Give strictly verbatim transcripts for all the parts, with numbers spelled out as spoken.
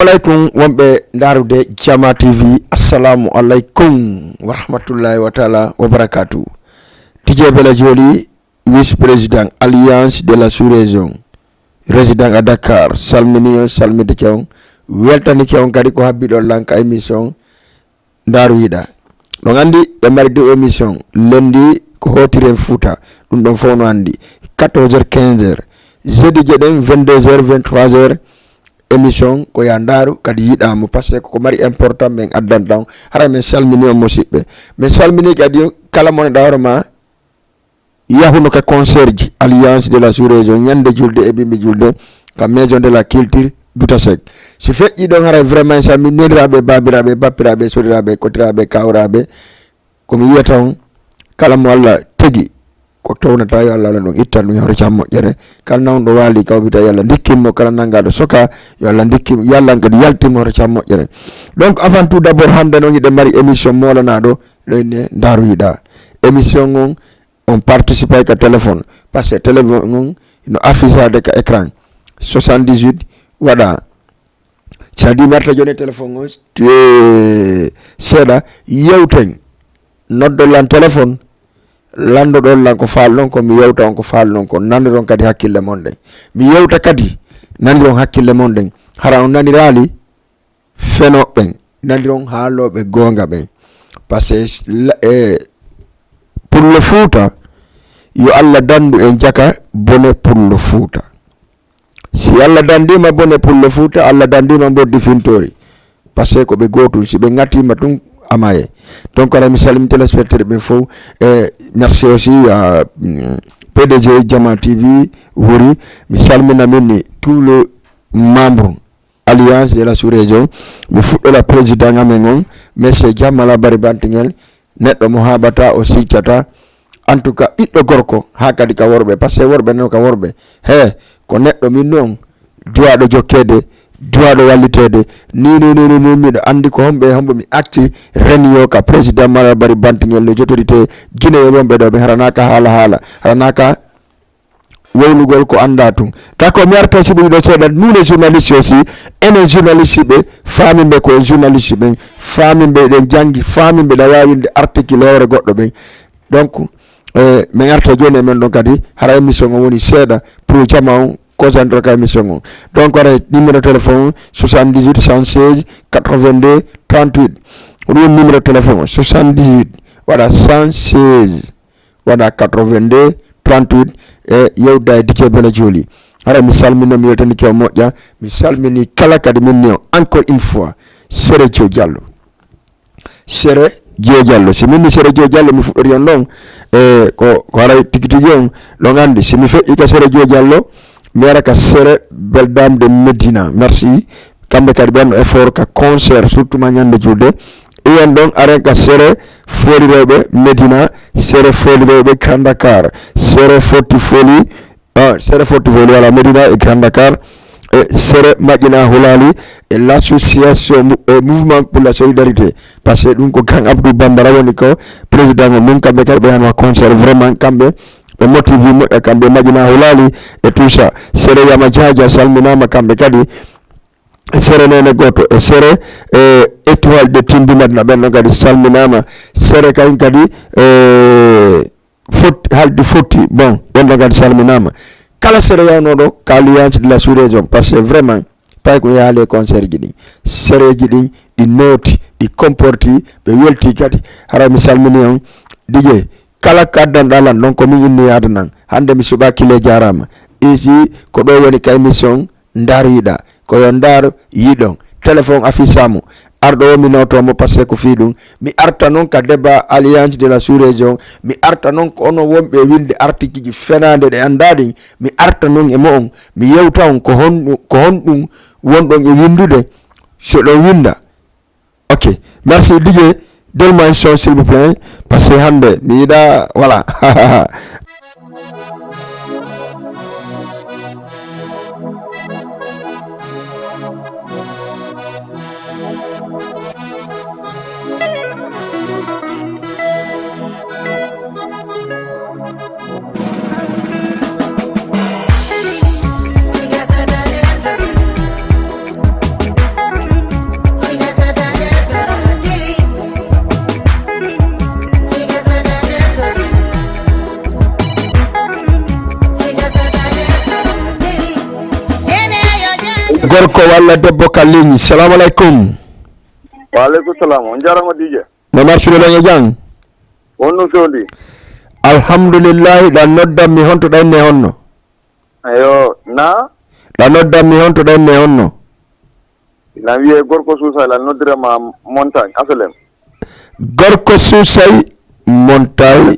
Aleykum wonɓe ndarude Jama T V, assalamu aleykum wa rahmatullahi wa taala wa barakatuh. Tijé Bela Joli, vice président Alliance de la sous-région, résident à Dakar, salmini on, salmitike on, weltanike on kadi ko habbi ɗon lan ka émission Ndaaru Yiɗa. Ɗon anndi ɓe mari deux émission, lundi ko hootiren Fuuta, ɗum ɗon fof no anndi, quatorze heures, quinze heures, jeudi jeɗen, vingt-deux heures, vingt-trois heures, émission ko ya ndaaru kadi yiɗaamo, parce que ko mari important men addanta on. Hara men salmini on, musiɓɓe, men salmini kadi kala mo neɗɗo hoore ma yahuno ka concert ji Alliance de la sous-région, ñande julde e bimbi julde, ka Maison de la Culture Dutasek. Si feƴƴi ɗon, haray vraiment en salmini nondiraaɓe, baabiraaɓe, bappiraaɓe, sodiraaɓe, kotiraaɓe, kawraaɓe, ko mi wiyata on, kala mo Allah tegi ko townata, yo Allah Allah ɗon ittan ɗum e hoto cam moƴƴere. Kala nawɗo waali kawbita, yo Allah ndikkin mo. Kala nanngaɗo soka, yo Allah ndikkin, yo Allah kadi yaltin mo hoto cam moƴƴere. Donc, avant tout d'abord, hannde noon hiɗen mari émission moolanaɗo ɗo inne Ndaaru Yiɗa. Émission on, on participe ka téléphone, parce que téléphone on no affichade ka écran, soixante-dix-huit waɗa. Sa di mi arta jooni e téléphone on, tu es seeɗa, yewten, noddon lan téléphone, lanndoɗon lan ko faalɗon ko, mi yewta on ko faalɗon ko, nanndoɗon kadi hakkille mon ɗen. Mi yewta kadi, nanndoɗon hakkille mon ɗen. Hara on naniraali fenooɓe ɓen, nanndoɗon haalooɓe goonga ɓen. Parce que la-, e Pullo Fuuta, yo Allah danndu en jaka bone Pullo Fuuta. Si Allah danndima bone Pullo Fuuta, Allah danndima mboddi fintoori. Parce que ko ɓe gootum, si ɓe ŋatiima tun, a maye. Donc, hara mi salmini téléspectateur ɓen fof. E merci aussi à, mm, P D G Jama T V Wori. Mi salmina min ni tous les membres Alliance de la sous-région. Mi fuɗɗora président amen on, monsieur Jammala Bari Bantingel, neɗɗo mo haaɓata, o siccata. En tout cas, ɓiɗɗo gorko, haa kadi ka worɓe, parce que worɓe noon ka worɓe. He, ko neɗɗo min noon, duwaaɗo jokkeede, duwaaɗo walliteede. Ni, ni, ni, ni, ni, miɗo anndi ko homɓe e homɓe mi acci reniyo ka président Mala Bari Bantingel, le j'autorité guinéen wonɓe ɗo, ɓe haranaaka haala haala, haranaaka wowlugol ko annda tun. Ta ko mi arta sibuɗi ɗo seeɗa, nous les journalistes aussi, enen journaliste ɓe, faaminɓe ko e journaliste ɓen, faaminɓe ɗen janngi, faaminɓe ɗa waawi winde article hoore goɗɗo ɓen. Donc, eh, min arta jooni e men ɗon kadi, hara émission o woni seeɗa pour jama on concentre ka émission on. Donc, hara numéro téléphone soixante-dix-huit cent seize quatre-vingt-deux trente-huit. Ko ɗum numéro téléphone o, soixante-dix-huit, waɗa cent seize, waɗa quatre-vingt-deux trente-huit, e yewda e D J Bela Joli. Hara mi salmino, mi weltani ke o moƴƴa, mi salmini kala kadi min ni o encore une fois, Sere Joe Diallo. Sere Joe Diallo. Si min ni Sere Joe Diallo, mi fuɗɗori on ɗon, e ko, ko haray tigi tigi on ɗon anndi. Si mi feƴƴi ka Sere Joe Diallo, mi ara ka Sere Beldam de Medina. Merci. Kamɓe kadi ɓen no effort ka concert, surtout ma ñande julde. Iyen ɗon aren ka Sere Fooli Rewɓe Medina, Sere Fooli Rewɓe Grand Dakar, Sere Forti Fooli, ah, Sere Forti Fooli, voilà, Medina e Grand Dakar, e Sere Maƴƴina Hulali, e l'association mou-, e Mouvement pour la Solidarité. Parce que ɗum ko Grand Abdou Bambara woni ko président on ɗum, kamɓe kadi ɓe hano concert, vraiment kamɓe ɓe motivi moƴƴa, kamɓe Maƴƴina Hulali e tout ça. Sere Yama Jaja salminama kamɓe kadi. Sere Nene Goto e Sere, e Étoile de Timbi Madina, ɓen ɗon kadi salminama. Sere kañum kadi, e, fot-, haldi fotti, bon, ɓen ɗon kadi salminama. Kala Sere yawnoɗo ka Alliance de la sous-région, parce que vraiment, pay ko yaali e concert ji ɗin, sereji ɗin, ɗi nooti, ɗi comporti, ɓe welti kadi. Hara mi salmini on, D J, kala ko addanɗa lan ɗon ko min inni yaada nan. Hannde mi suɓaaki le, jaaraama. Ici, ko ɗo woni ka émission Ndaaru Yiɗa. Ko yo ndaaru yiɗon. Téléphone affiche mo. Arɗo o mi noto mo parce que ko fii ɗum. Mi arta noon ka débat Alliance de la sous-région. Mi arta noon ko onon wonɓe e winde artikiji fenaande ɗe anndaa ɗin. Mi arta noon e mo'on. Mi yewta on ko honɗum, ko honɗum wonɗon e windude. So ɗon winda. Ok, merci D J. Donne-moi un son, s'il vous plaît, parce que hannde mi yiɗa, voilà. Gorko walla debbo ka ligne. Salamu aleykum. Wa aleykum salam. On jarama, D J. No marsude ɗon e jam? On ɗum fewndi? Alhamdulillahi, ɗa noddan mi honto ɗa inni e honno? Eyo, na? Ɗa noddan mi honto ɗa inni e honno? Ina wiye Gorko Suusay, la noddire ma Montagne, Asalem. Gorko Suusay, Montagne,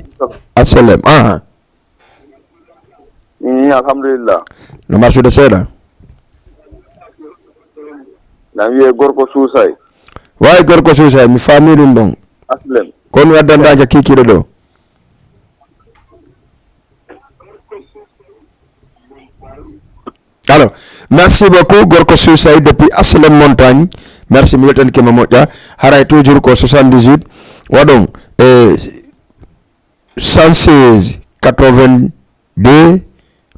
Asalem. Aha. Ii, alhamdulillah. No marsude seeɗa? Na wiye Gorko Suusay. Waay, Gorko Suusay, mi faami ɗum ɗon. Aslem. Ko mi waddandaaka kiikiiɗo ɗo. Alors, merci beaucoup, Gorko Suusay depuis Aslem Montagne. Merci, mi weltanike ma moƴƴa. Haray toujours ko soixante-dix-huit. Waɗon, eh, cent seize, quatre-vingt-deux,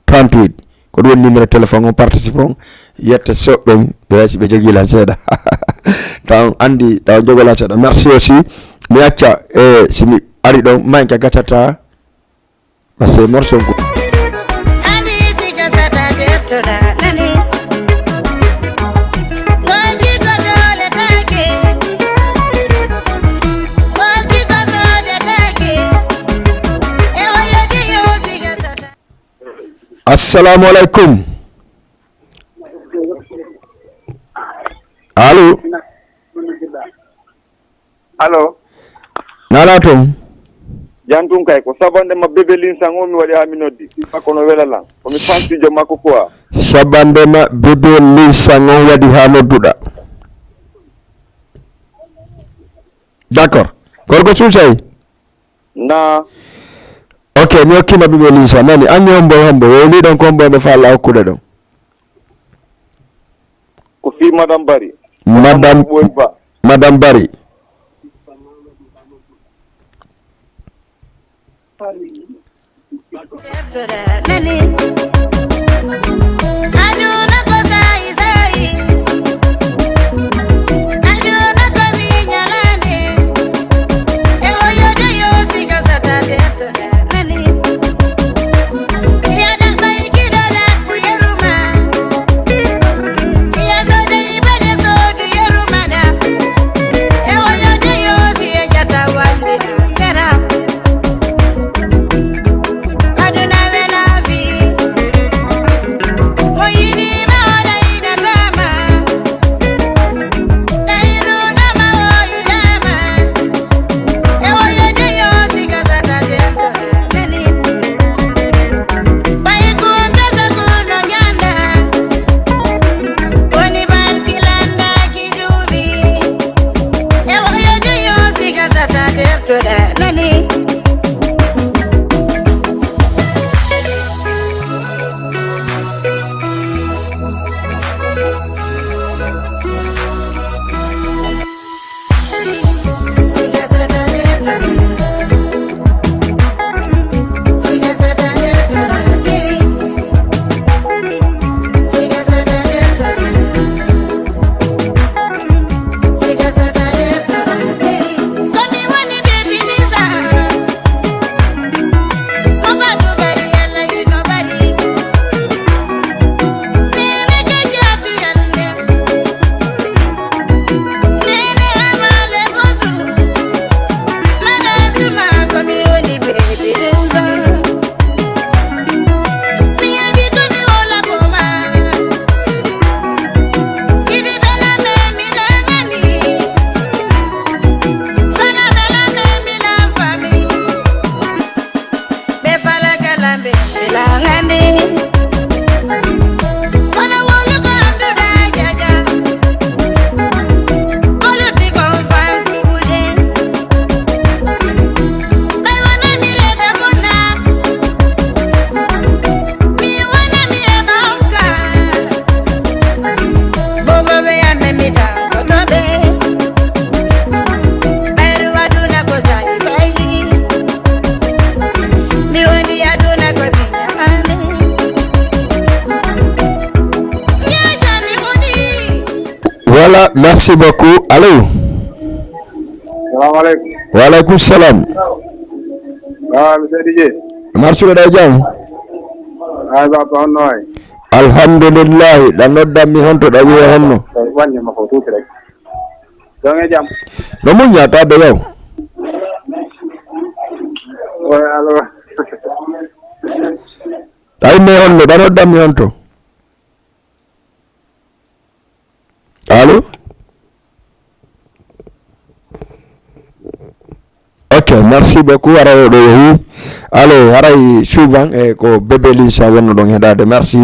trente-huit. Ko ɗum woni numéro téléphone on, participant. Yette soɓɓen, ɓe si ɓe jogii lan seeɗa. Taw anndi, taw jogoo lan seeɗa. Merci aussi. Mi acca, eh, si mi ari ɗon, manque gasata. Parce que morceau ko Assalamu aleykum. Allo. Allo. Nala toon. Jantun kay ko sabande ma bebe linsan o mi waɗi haa mi noddi. Kono wela lan. Ko mi fanti jo makko quoi. Sabande ma bebe linsan on waɗi haa nodduɗa. D'accord. Gorko Suusay. Na. Ok, mi hokkima bebe linsan. Nani, anni hombo e hombo. Wowli ɗon ko hombo e ɓe faala hokkude ɗon. Ko fii Madame Bari. Madame, Boy Ba. Madame Bari. Voilà, merci beaucoup. Allô? Salamu aleykum. Wa aleykum salam. Ah, monsieur D J. Marsuɗo ɗa e jam? Ay, papa, honno waay? Alhamdulillahi, ɗa noddan mi honto, ɗa wiye honno? Wanni ma ko tuuti rek. Ɗon e jam. No muññata ɓe yaw. Oy, alo. Ay, me honno, ɗa noddan mi honto? Allô? Ok, merci beaucoup. Haray oɗo yehi. Allô, haray souvent, e ko Bébé Linsa wonno ɗon heɗade. Merci.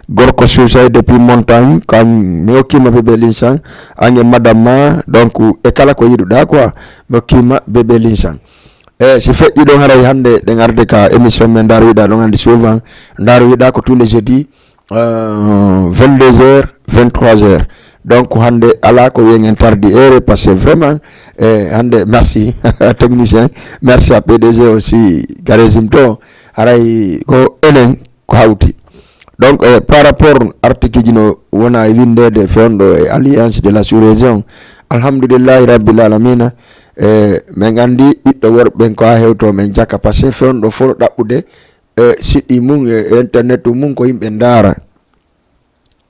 Gorko Sousay depuis Montagne, kan mi hokkima Bébé Linsa, an e madame ma, donc e kala ko yiɗuɗa quoi, mi hokkima Bébé Linsa. E si feƴƴi ɗon, haray hande ɗen arde ka émission men Ndar Wiɗa ɗon, andi souvent Ndar Wiɗa ko tous les jeudis, euh, vingt-deux heures, vingt-trois heures. Donc hande ala ko wiyen en tardi heure, parce que vraiment, e hande, merci technicien, merci à P D G aussi, Garezim to, haray ko enen ko hawti. Donc, e par rapport article ji no wona e windede fewndo e alliance de la sous-région, alhamdulillahi rabbil alamina, e men andi ɓiɗɗo worɓe ɓen ko ha hewto men jaka, parce que fewndo fof ɗaɓɓude e siɗɗi mum e internet mum ko yimɓe ndaara.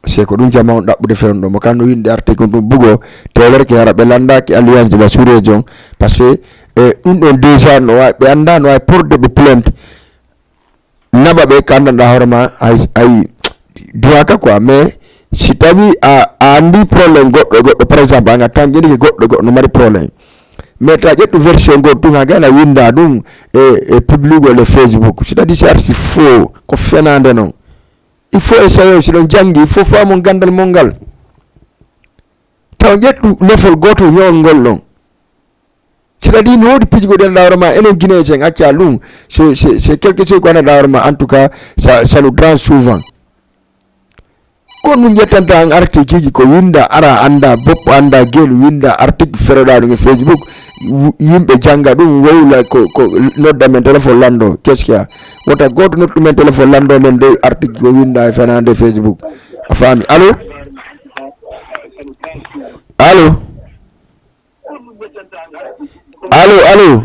C'est ko ɗum jama on ɗaɓɓude fewndo mo kan no winde article ɗum bugo telerke hara ɓe landaki alliance de la sous-région, parce que e ɗum ɗon déjà no wawi ɓe anda, no wawi porte ɓe plainte, naɓa ɓe kandanɗa hoore ma. Ay, ay, duwaka quoi, mais si tawi a, a andi problème goɗɗo e goɗɗo, par exemple an a tan ƴeɗike goɗɗo e goɗɗo no mari problème, mais ta ƴettu version goto tun ha gana winda ɗum e, e public walla Facebook, c'est-à-dire si arti faux, ko fenande noon. Il faut essayer, si ɗon janngi, il faut faamon ganndal mon ngal. Taw ƴettu nofol gootol ño'ol ngol ɗon. C'est-à-dire no woodi piiji goɗɗi anndaa hoore ma, enen Guinéen en acca ɗum. C'est, c'est, c'est quelque chose ko anndaa hoore ma, en tout cas, ça, ça nous dérange souvent. Ko ɗum ƴettanta an article ji ko winda, ara anndaa boppo, anndaa geelu, winda article feroɗa ɗum e Facebook. Wu-, yimɓe jannga ɗum, wowla ko, ko nodda men téléphone lanndo, qu'est-ce qu'il y a? Wota gooto noddu men téléphone lanndo men dey article ko winda e fenande Facebook. A faami? Allo? Allo? Allo, allo?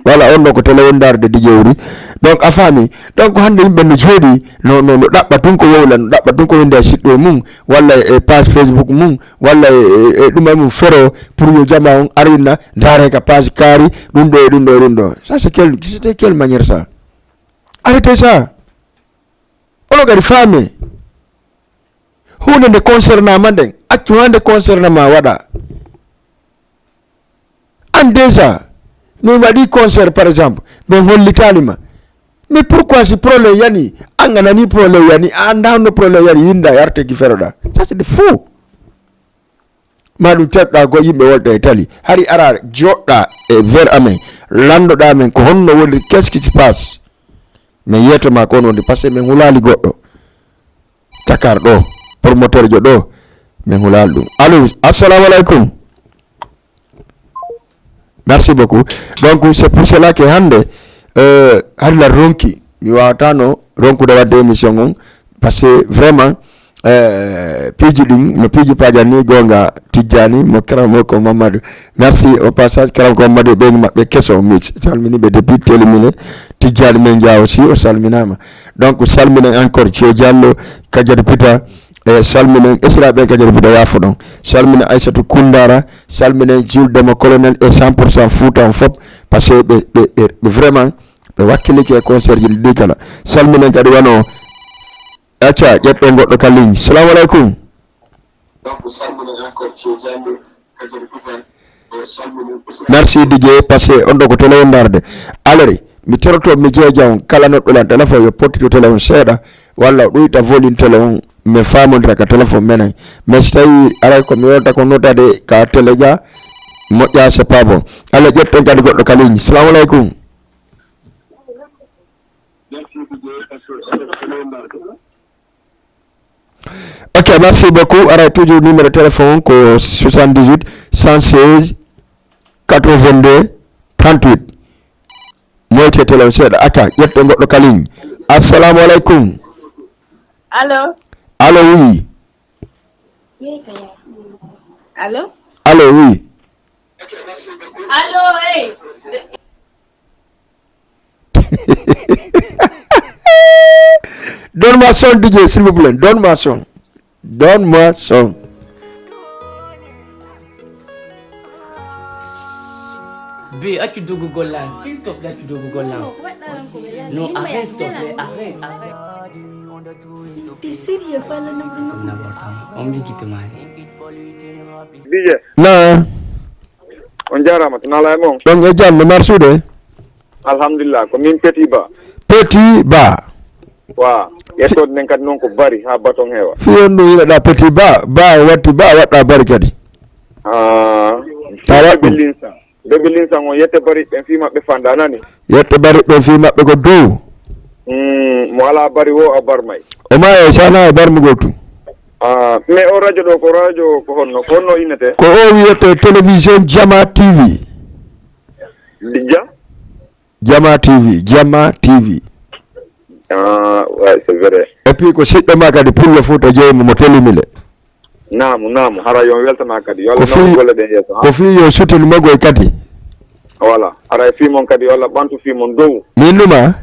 Voilà, on ɗo ko télé woni ndarude D J Wuri. Donc, a faami? Donc, hannde yimɓe no jooɗi, no, no, no ɗaɓɓa tun ko wowla, no ɗaɓɓa tun ko winde e siɗɗo e mum, walla e page Facebook mum, walla e, e, e ɗum e mum fero pour yo jama on arina, ndaare ka page kaari, ɗum ɗo e ɗum ɗo e ɗum ɗo. Ça, c'est quelle, c'était quelle manière ça? Arrêtez ça. Onon kadi faame. Huunde nde concerne ma nden, accu haa nde concerne ma waɗa. An déjà, min waɗi concert par exemple, min hollitaali ma. Mais pourquoi si problème yani, an a nani problème yani, a annda honno problème yani, winda e article feroɗa. Ça c'est de faux. Ma ɗum caɗɗa ko yimɓe wolta e tali. Hari ara joɗɗa e ver amen, landoɗa men ko honno woni, qu'est-ce qui se passe? Min yeeto ma ko honno woni, parce que min hulaali goɗɗo. Takar ɗo, promoteur jo ɗo, min hulaali ɗum. Allo, assalamu alaikum. Merci beaucoup. Donc, c'est pour cela que hannde, euh, hari la ronki, mi wawatano ronkude wadde émission on, parce que vraiment, euh, piiji ɗin, no piiji pajan ni gonga tijjani, mo karam ko Mamadou. Merci au passage, karam ko Mamadou, ɓe maɓɓe keso, mi salmini ɓe depuis Telimine, tijjani men Dia aussi, o salminama. Donc, salminen encore Thio Diallo, Kadiatou Pita, e salminen esiraɓe Kadiatou Pita yafo ɗon. Salminen Aissatou Koundara, salminen Jules Demo Colonel e cent pour cent Fouta on fop, parce que ɓe, ɓe, ɓe, ɓe vraiment, ɓe wakkilike e concert ji ɗi kala. Salminen kadi wano, acca, ƴetten goɗɗo ka ligne. Salamu alaikum. Merci D J, parce que on ɗo ko télé on ndarde. Aleri, mi toroto mi jeeja on kala noɗɗo lan téléphone yo pottito télé on seeɗa, walla o ɗuyta volume télé on, mi faamondira ka téléphone menen. Mais si tawi aray ko mi wonta ko notade ka télé ga, moƴƴa c'est pas bon. Alla ƴetten kadi goɗɗo ka ligne. Salamu alaikum. Ok, merci beaucoup. Ara toujours numéro téléphone ko soixante-dix-huit, cent seize, quatre-vingt-deux, trente-huit. Moyte téléphone seeɗa. Acca, ƴetten goɗɗo ka ligne. Assalamu alaikum. Allô? Allô, oui. Allô? Allô, oui. Allô, hey. Donne-moi son, D J, s'il vous plaît. Donne-moi son. Donne-moi son. Bi, accu dogugol lan, s'il te plaît, accu dogugol lan. Non, arrête, s'il te plaît, arrête, arrête. T'es sérieux, fala na. N'importe quoi. On me dit qu'il te marie. D J. Na. On jaaraama, to nala e mon. Ɗon e jam, no marsude? Alhamdulillah, ko min Petit Ba. Petit Ba. Wa, yettode nden kadi noon ko bari haa baton heewa. Fii on ɗum yiɗaɗa Petit Ba, Ba watti Ba waɗɗa bari kadi. Ah, ta waɗ ɗum. Bebe Linsa. Bebe Linsa on yette bari ɓen fii maɓɓe fanda nani. Yette bari ɓen fii maɓɓe ko dow. Mm, mo alaa bari wo a barmay. O ma e sana e barmugol tun. Ah, mais o radio ɗo ko radio ko honno, ko honno innete? Ko o wiyete télévision Jama T V. Dijja? Jama T V, Jama T V. Ah, ouais, c'est vrai. Et puis ko siɗɗo ma kadi Pullo Fuuta Jeeyimo mo Telimile. Naamu, naamu. Hara yo weltana kadi. Yo Allah naw golle ɗen yeeso, ha? Ko fii yo sutin mogoy kadi. Voilà. Hara e fii mon kadi, yo Allah ɓantu fii mon dow. Min numa?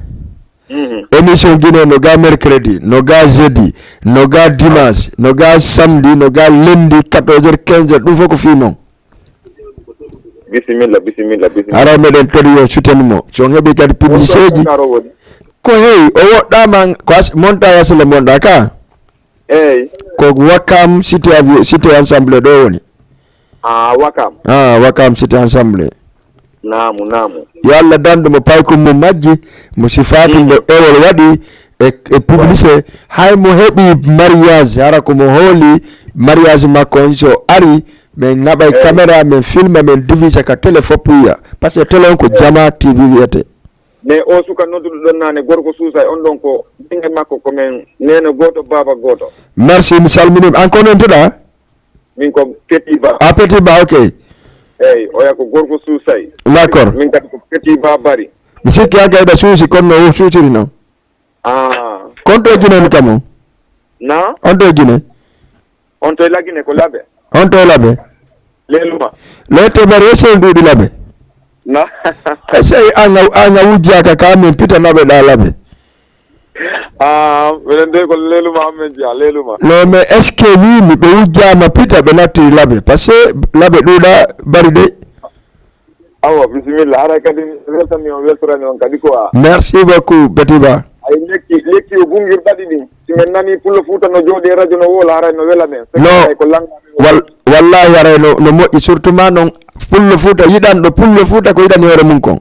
Mhm. Émission Guinée no ga mercredi, no ga jeudi, no ga dimanche, no ga samedi, no ga lundi, quatorze heures, quinze heures, ɗum fof ko fii mon. Bisimilla, bisimilla, bisimilla. Haray meɗen tori yo sutani mo. So on heɓi kadi publicité ji. Ko hey, o woɗɗaama ko as-, monta yasle monɗa ka? Eey. Ko Wakam Cité Avi-, Cité Ensemble ɗo woni. Ah, Wakam. Ah, Wakam Cité Ensemble. Naamu, naamu. Yo Allah dandu mo paykum mo majji, mo sifaaki nde ewol waɗi e, e publicité. Hay mo heɓi mariage, hara ko mo hooli mariage makko on, so ari, min naɓay caméra, min filma, min divisa ka télé fof yiya. Parce que télé on ko Jama T V wiyete. Mais o suka nodduɗo ɗon naane, gorko suusay on ɗon ko ɓinngel makko, ko men neene gooto, baaba gooto. Merci, mi salminiima. An ko nontuɗa? Min ko Petit Ba. Ah, Petit Ba, ok. Eey, oya ko gorko suusay. D'accord. Min kadi ko Petit Ba Bari. Mi sikki an kay ɗa suusi, kono no suusiri noon. Ah. Kon to Gine mi kamo? Na? On to Gine? On to Lagine ko Labe. On to Labe? Leluma. Lete bari esen ɗuɗi Labe. Na? Ese anga, anga wujjaka ka min pita naɓe ɗa Labe. Ah, minen de ko Leluma amen jeya, Leluma. Non, mais est-ce que wi mi ɓe wujjama pita ɓe natti Labe? Parce que Labe ɗuɗa bari de. Awa, bisimilla. Haray kadi mi weltani on, weltorani on kadi ko a. Merci beaucoup, Petit Ba. Ay, lekki, lekki o gungirɗa ɗiɗi. Si men nani Pullo Fuuta no jooɗi e radio no woola, haray no wela men. Non. Ay ko langa. Wal-, wallahi haray no, no moƴƴi, surtout ma noon Pullo Fuuta yiɗanɗo Pullo Fuuta ko yiɗani hoore mum kon.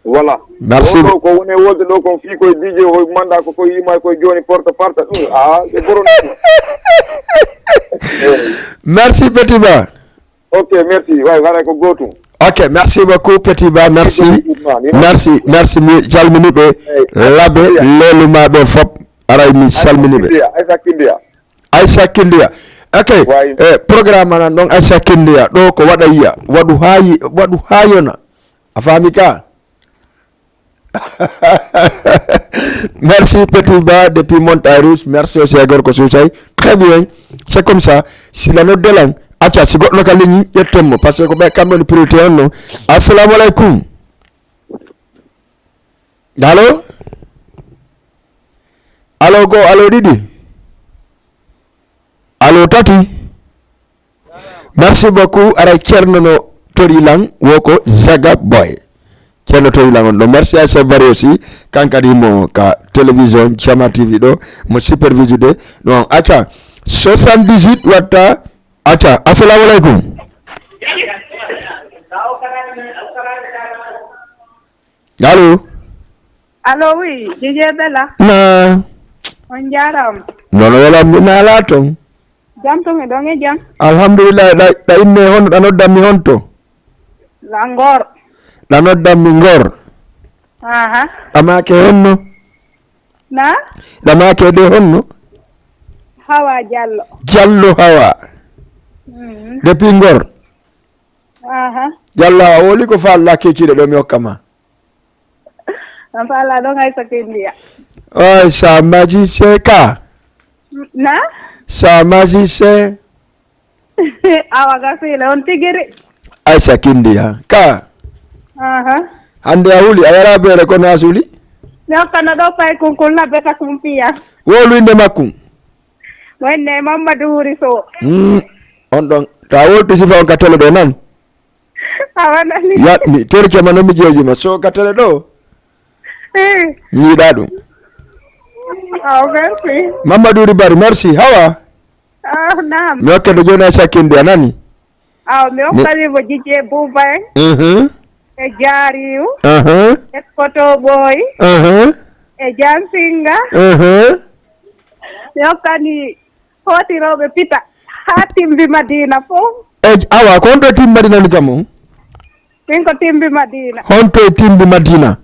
Voilà. Merci. O ɗo ko woni wolde ɗo kon fii koye D J o manɗa ko koye yima koye jooni porte parta ɗum. Ah, c'est bon. Merci, Petit Ba. Ok, merci. Way, haray ko gootum. Ok, merci beaucoup, Petit Ba. Merci. Merci, merci. Mi salmini ɓe Labe, Leluma ɓe fop. Aray mi salmini ɓe. Aïssa Kindiya. Aïssa Kindiya. Ok. Eh, programme anan ɗon Aïssa Kindiya. Ɗo ko waɗa yiya. Waɗu haa yi-, waɗu haa yona. A faami ka? Merci, Petit Ba, depuis Montagne Rouge. Merci aussi à Gorko Sousay. Très bien. C'est comme ça. Si la note de langue, acca, si goɗɗo ka ligne, ƴetten mo. Parce que ko ɓe kamɓe woni priorité on non. Assalamu alaikum. Allo? Allo go, allo ɗiɗi? Allo tati? Merci beaucoup. Aray Ceerno no tori lan, wo ko Zaga Boy. Ceerno tori lan on ɗo. Merci à Sabari aussi. Kan kadi mo ka télévision Jama T V ɗo, mo supervise de. Non, acca. Soixante-dix-huit watta. Acca. Assalamu alaikum. Allo? Allo, oui, D J Bella. Na? On jaaraama. Nono wala mi naala ton. Jam to mi ɗon e jam. Alhamdulillah, ɗa, ɗa inne honno, ɗa noddan mi honto? La Ngor. Ɗa noddan mi Ngor. Aha. Ɗa maake honno? Na? Ɗa maake de honno? Hawa Jallo. Jallo Hawa. Mhm. Depuis Ngor. Aha. Jallo Hawa, woli ko falla kekiɗe ɗo mi hokka ma. An fa Allah ɗon Aïssa Kindiya. Oy, sa magicien ka. Na? Sa magicien. Awa gasile on tigiri. Aïssa Kindiya ka. Aha. Hande a huli, a yara beere kono a suli? Mi hokkano ɗo pay kunkun labbe ka kumpiya. Wowlu innde makko. Mo inne Mamadou Wuri Sow. Hmm. On ɗon, ta woltu sifa on ka tele ɗo nan. A waɗani. Ya, mi torike ma no mi jeeji ma. So ka tele ɗo. Eh. Ñiiɗa ɗum. Aw, merci. Mamadou Wuri Bari, merci. Hawa. Ah, naam. Mi hokke ɗo jooni a sakkindi a nani. Aw, mi Mi- hokkani mo Jijje Buuba en. Mhm. E Jaariyu. Aha. E Koto Ɓooyi. Aha. E Jansinga. Aha. Mi hokkani hootirooɓe pita haa Timbi Madina fof. E, awa, ko honto e Timbi Madina ni kam on? Min ko Timbi Madina. Honto e Timbi Madina?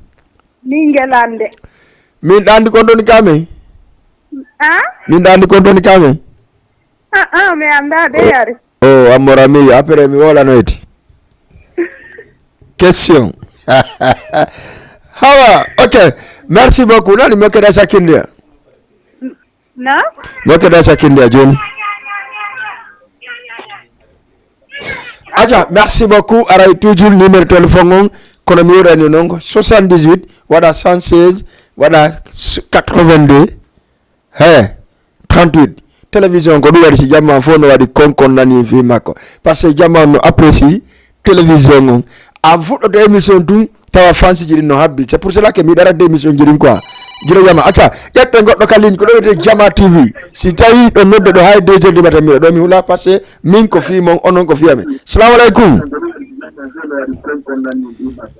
Min Ngelande. Min ɗaandi kon ɗon ni kam en? Ah? Min ɗaandi kon ɗon ni kam en? Ah, ah, mi anndaa de yari. Oh, amor ami, après mi wolanoyte. Question. Hawa, ok. Merci beaucoup. Nani mi hokke ɗo sakkindi a? Na? Mi hokke ɗo sakkindi a jooni. Aja, merci beaucoup. Aray toujours numéro téléphone on. Kono mi woɗani noon ko soixante-dix-huit, waɗa cent seize, waɗa quatre-vingt-deux. He, trente-huit. Télévision ko ɗum waɗi si jamma fof no waɗi konkon nani fi makko. Parce que jamma no apprécie télévision on. A fuɗɗoto émission tun, tawa fansiji ɗin no habbi. C'est pour cela que mi ɗarat émission ji ɗin quoi. Gila jama, acca, ƴetten goɗɗo ka ligne, ko ɗo wiyete Jama T V. Si tawi ɗo nodde ɗo hay deux heures du matin, miɗo ɗo mi hula, parce que min ko fi mon, onon ko fi amen. Salamu alaikum.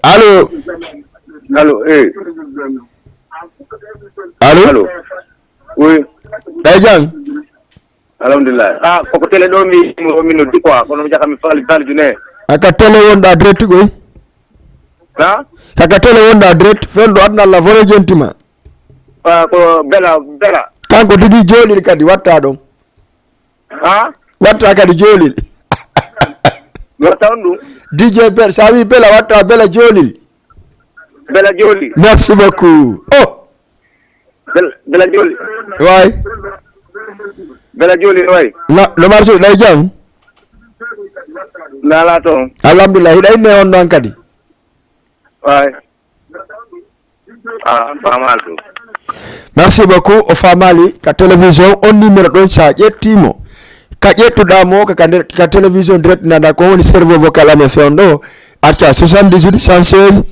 Allo. Allo, eh. Allo? Allo. Oui. Ɗay jang? Alhamdulillah. Ah, koko télé ɗo mi, mi, mi noddi quoi, kono mi jaka mi faali, faali dune. Aka télé wonɗa direct koy? Ha? Kaka télé wonɗa direct, fen ɗo adna Allah foro jentima. Ah, ko Bela, Bela. Kanko tigi joolil kadi watta ɗon. Ha? Watta kadi joolil. Mi watta on ɗum. D J Bel, sa wi Bela, watta Bela joolil. Bela joolil. Merci beaucoup. Oh. Bela, Bela joolil. Way. Bela joolil, way. Na, no marché, na jam? Nala toon. Alhamdulillah, hiɗa inne on noon kadi. Way. Ah, faamaali ɗum. Merci beaucoup. O faamaali ka télévision, on numéro ɗon, sa ƴettimo, ka ƴettuɗa mo, ka, ka nder, ka télévision direct, nana ko woni cerveau vocal amen fewndo. Acca soixante-dix-huit, cent seize,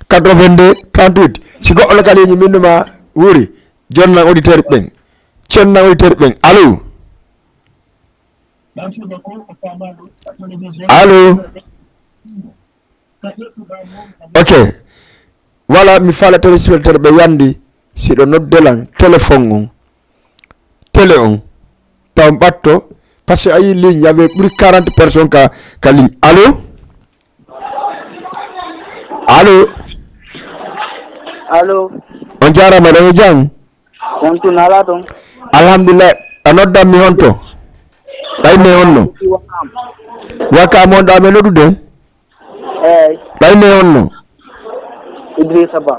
quatre-vingt-deux, trente-huit. Si goɗɗo no ka ligne, min numa wuri. Jonnan auditeur ɓen. Jonnan auditeur ɓen. Allo? Allo? Ok. Voilà, mi faala téléspectateur ɓe yandi, si ɗo nodde lan téléphone on, télé on, taw ɓatto, parce que a yi ligne, y avait plus quarante personnes ka, ka ligne. Allo? Allo? Allo? On jaarama, ɗon e jam? On tun ala ton? Alhamdulillah, a noddan mi honto? Ɗay me honno? Wakam on ɗa me noddude? Eyi. Ɓay me honno? Idrissa Ba.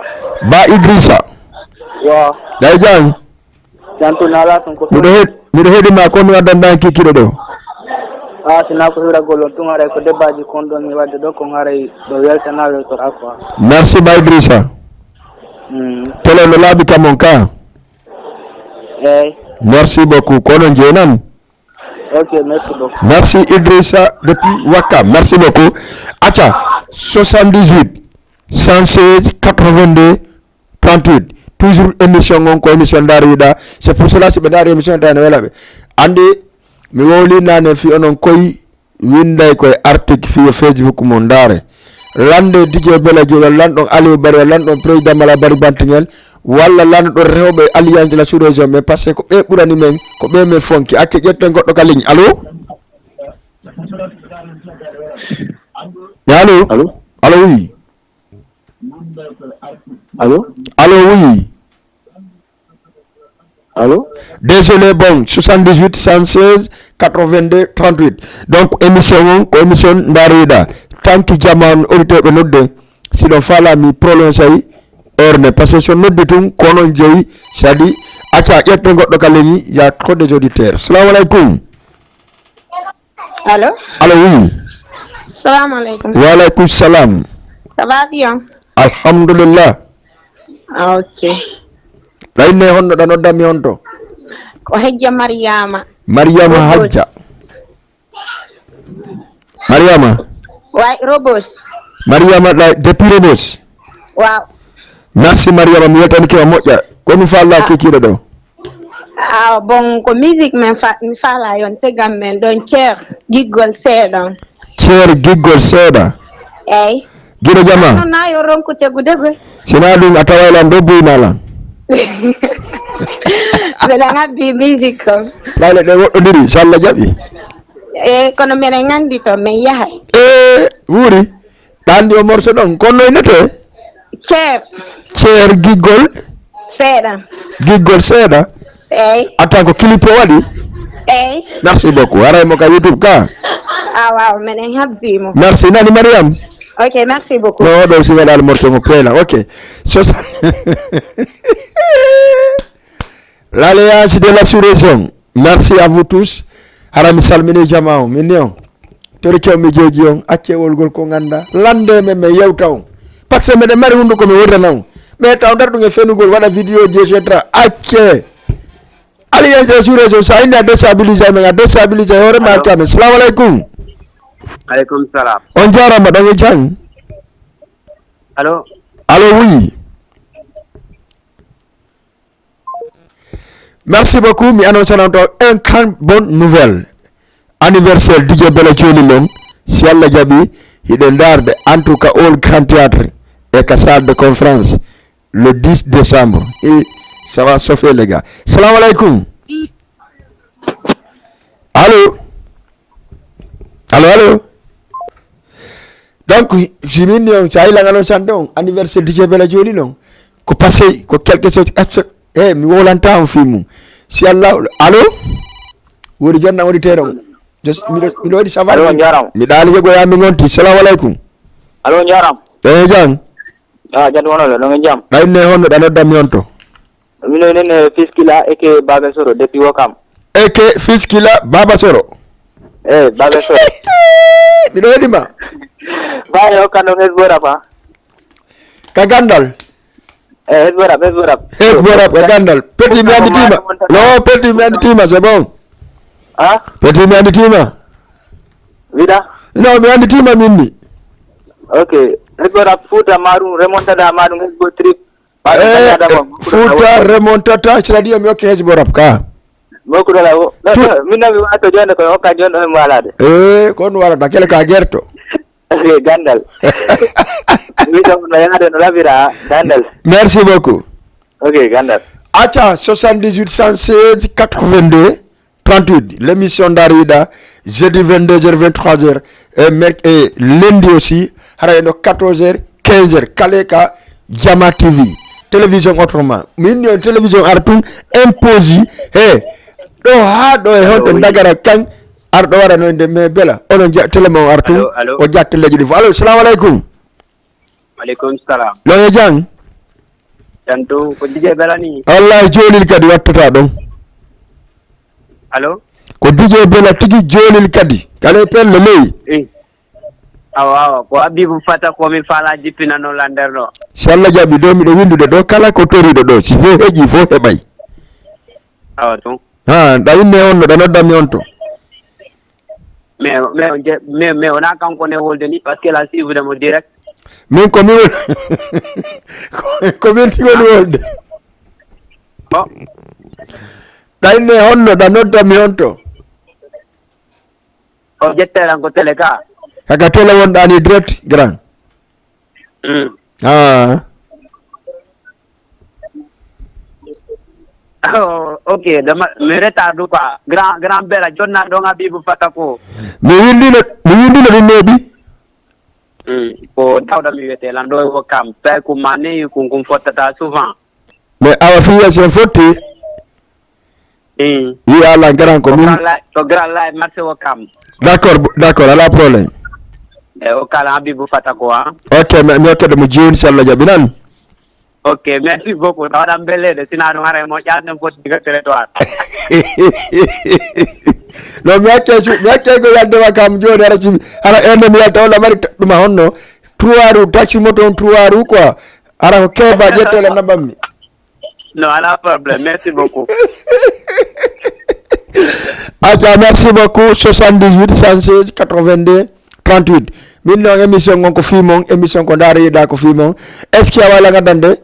Ba Idrissa. Yo. Ɗay jam? Jam tun ala ton ko miɗo he-, miɗo heɗi ma ko mi waddan ɗan kikiɗo ɗo. Ah, sina ko hiragol on tun haray ko debaaji kon ɗon mi wadde ɗo kon haray ɗo weltana weltora quoi. Merci Ba Idrissa. Mm. Tele no laabi kam on ka. Eyi. Merci beaucoup. Kono jeenan. Ok, merci beaucoup. Merci Idrissa depuis Wakam. Merci beaucoup. Acca, soixante-dix-huit, cent seize, quatre-vingt-deux, trente-huit. Toujours émission on ko émission Ndaar Wiɗa. C'est pour cela si ɓe ndaari émission tan ne wela ɓe. Andi, mi wowli nane fi onon koy winday koye article fiyo Facebook mo ndaare. Lande D J Bela Jola, lanɗon Aliou Bari, lanɗon président Mala Bari Bantingel. Walla lanɗo rewɓe Alliance de la sous-région, mais parce que ko ɓe ɓurani men, ko ɓe men fonki. Acce ƴetten goɗɗo ka ligne. Allo? Allo? Allo? Allo, oui. Allo? Allo, oui. Allo? Désolé, bon, soixante-dix-huit, cent seize, quatre-vingt-deux, trente-huit. Donc, émission on, ko émission Ndaar Wiɗa. Tanki jaman, auditeur ɓe nodde. Si ɗon faala mi prolonge ay heure ne, parce que so noddi tun, ko onon jeyi, c'est-à-dire, acca ƴetto goɗɗo ka leñi, ya trop des auditeurs. Salamu alaikum. Allo? Allo, oui. Salamu alaikum. Wa alaikum salam. Ça va bien? Alhamdulillah. Ah, ok. Ɗayne honno ɗa noddanmi honto? Ko Hajja Mariama. Mariama Rebus. Hajja. Mariama. Way Rebus. Mariama ɗa depuis Rebus. Waaw. Merci Mariama, mi weltanike ma moƴƴa. Ko mi falla kekiɗo ɗo? Ah, bon, ko musique men fa, mi fala yon tegam men ɗon cer giggol seeɗa. Cer giggol seeɗa. Eyi. Giɗo jama. Non na yo ronku tegude goy. Sina ɗum a taway lan ɗo buyna lan. Mbeɗa ngabbi musique kon. Ɓayla ɗe woɗɗodiri so Allah jaɓi. E kono mbeɗa ngandi to men yahay. E wuri. Ɗanndi o morso ɗon kon no innete? Cer. Cer giggol. Seeɗa. Giggol seeɗa. Eyi. Attends ko clip o waɗi. Eyi. Merci beaucoup, haray mo ka YouTube ka. Ah, waaw, menen habbimo. Merci nani Mariam. Ok, merci beaucoup. No ɗo si waɗali morso mo peela. Ok. So L'Alliance de la sous-région. Merci à vous tous. Hara mi salmini jama o min ni on. Torike on mi jeeji on, acce wolgol ko ganda lande men, men yewta on. Parce que meɗen mari hunduko mi wodana on. Mais taw dar ɗum e fenugol waɗa vidéo ji et cetera. Acce. Alliance de sous-région, sa indi a déstabilisé men, a déstabilisé hoore ma. Acce amen. Salamu aleykum. Aleykum salam. On jarama ɗon e jang. Allo. Allo, oui. Merci beaucoup. Mi annonce non to un grand bonne nouvelle. Anniversaire D J Bella Joli non. Si Allah jaɓi hiɗen darde en tout cas all grand théâtre e ka salle de conférence le dix décembre. Et ça va chauffer les gars. Salam alaikum. Allô. Allô, allô. Donc si min ni on sa yilanga non sande on anniversaire D J Bella Joli non ko passé ko quelque chose abso e mi wolanta on fi mum. Si Allah. Allô. Woni jonna woni tero. Just miɗo miɗo waɗi safa. Allo, on jarama. Mi ɗaali yego ya mi ngonti. Salamu aleykum. Allo, on jarama. E jang. Ah, jande wono le, non jam. Ɗayne honno ɗa nodda mi on to. Mino nene Fiskila eke Babe Soro depuis Wokam. Eke Fiskila Baba Soro. Eh, Babe Soro. Miɗo waɗi ma. Baye o kano Hezbo Rapa. Ka gandal. Eh, Hezbo Rap, Hezbo Rap. Hezbo Rap ka gandal. Petit mi anditima. No, petit mi anditima, c'est bon. Ah, Petit mi anditima. Vida. No, mi anditima minni. Ok. Hezbo Rap Futa marum remontada marum Hezbo Trip. Eh, Futa remontata, c'est-à-dire mi okke Hezbo Rap ka. Mokuɗola o. Tu- Min nomi wato jonde ko hokka jonde on walade. Eh, kon wala dakele ka gerto. Ok, gandal. Wita no yaade no labira gandal. Merci beaucoup. Ok, gandal. Acca soixante-dix-huit cent seize quatre-vingt-deux trente-huit. L'émission Dariɗa, jeudi vingt-deux heures, vingt-trois heures. Et, merc- et lundi aussi, hara eno quatorze heures, quinze heures. Kale ka Jama T V. Télévision autrement. Min yo télévision artum imposi. He. Ɗo ha ɗo e honto dagara kan arɗo wara no inde mais bela. Onon ja télé mon artum. Allo, allo. O jatte leƴƴi ɗi fof. Allo, salamu aleykum. Aleykum salam. Ɗo e jang. Tanto ko Dj Bella ni. Wallahi jolil kadi wattata ɗon. Allo. Ko D J Bella tigi jolil kadi. Kala e pelle ley. Eh. Awa awa ko Abibu Fata ko mi fala jippinano lander ɗo. Si Allah jaɓi ɗo miɗo windude ɗo kala ko toriɗo ɗo si fof heƴi fof heɓay. Awa tun. Ha ɗa inne on no ɗa noddami on to. Mais mais on je- mais mais on a kanko ne wolde ni parce que la suivre mo direct. Min ko min woni ko- ko min tigi woni wolde. Bon. Ɗa inne honno ɗa noddami on to. O jette lan ko télé ka. Haka télé wonɗa ni direct grand. Mm. Ah. Oh, ok dama mi retard quoi grand grand bela jonna ɗon Abibu Fata ko. Mi windino mi windino ɗum neeɓi. Mm. Ko tawɗa mi wiyete lan ɗo e Wokam père ko mane kun kun fottata souvent. Mais awa fiyation fotti. Mm. Wi ala grand ko To min. grand live to grand live marché Wokam. D'accord d'accord ala problème. E o kala Abibu Fata ko ha. Ok mi mi hokkede mo joni si Allah jaɓi nan. Ok merci beaucoup tawaɗan belleɗe sina ɗum haray mo ƴaten foti diga territoire. No mi hakke su mi hakke ko yadde ma kam joni hara simi hara ende mi yalta walla mari ɗuma honno trois roues taxi moto on trois roues quoi. Hara ko keba ƴettele nabammi. Non ala problème merci beaucoup. Aja, merci beaucoup. Soixante-dix-huit, cent seize, quatre-vingt-deux, trente-huit. Min noon, émission on ko fii mon, émission ko ndaara yiɗa ko fii mon. Est-ce que a wala ngaddande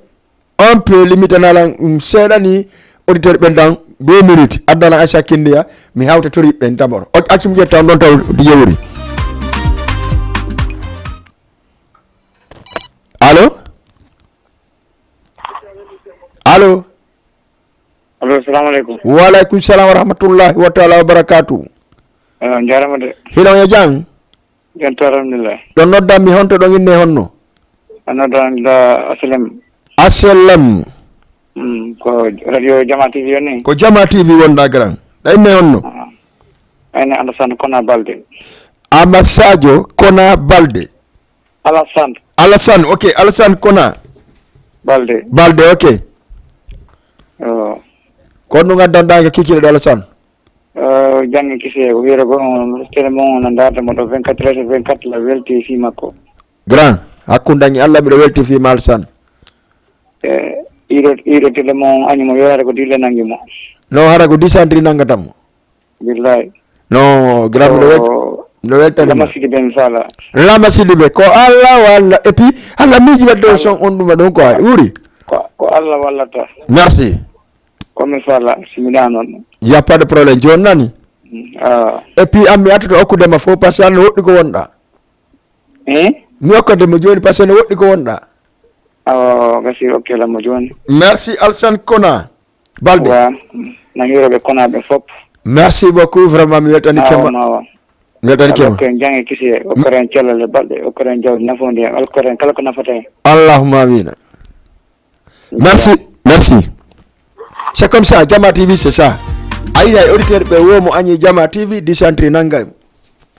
un peu, limite na lan, um, seeɗa ni, auditeur ɓen dans deux minutes. Addana Aïcha Kindiya, mi hawta tori ɓen d'abord. O accum ƴetta on ɗon taw yewri. Allo? Allo? Allo, salamu aleykum. Wa aleykum salam wa rahmatullahi wa taala wa barakatuh. Eh, on jarama de. Hiɗon e jam? Jam to, alhamdulillah. Ɗon noddan mi honto, ɗon inne honno? A noddan da Asalem. Asalem. Mm, ko radio Jama T V on ni? Ko Jama T V wonda, grand. Ɗa inne honno? Ah. Ene Alassane Kona Balde. Ama Sadio Kona Balde. Alassane. Alassane, ok. Alassane Kona. Balde. Balde, ok. Yo. Ko honno ngaddanɗa ka kikiɗe ɗo, Alassane? Eh, jannge kise, ko wiyata ko on, télé mon on, no ndaarta mo ɗo vingt-quatre heures sur vingt-quatre, la welti fii makko. Grand, hakkunde an e Allah, miɗo welti fii ma, Alassane. Eh, ɗiɗo, ɗiɗo télé mon on, añi mo, yo hara ko dille nangi mo. No, hara ko dix centri nangata mo. Billahi. No, grand, miɗo wel-, ko miɗo weltani ma. Lama Sidibé mi faala. Lama Sidibé, ko Allah walla. Et puis, Allah miiji wadde o son on ɗuma ɗon ko ay, uri. Ko, ko Allah wallata. Merci. Ko mi faala, si mi ɗa noon. Y a pas de problème, jooni nani? Mm, ah. Et puis, an mi artoto okkude ma fof, parce que an no woɗɗi ko wonɗa. Eh? Mi okkade mo jooni, parce que no woɗɗi ko wonɗa. Awa, gasi, okkela mo jooni. Merci, Alsan Kona Balde. Wa, na hiroɓe Kona ɓe fof. Merci beaucoup, vraiment, mi weltani kema. Mawa, mawa. Mi weltani kema. Okkeren jange kisi, okkeren cellale balɗe, okkeren jawdi nafondi en, okkeren kala ko nafata en. Allahumma amina. Merci, merci. C'est comme ça, Jama T V, c'est ça. Ayi, ay auditeur ɓe wo mo añi Jama T V, dix centri nangam.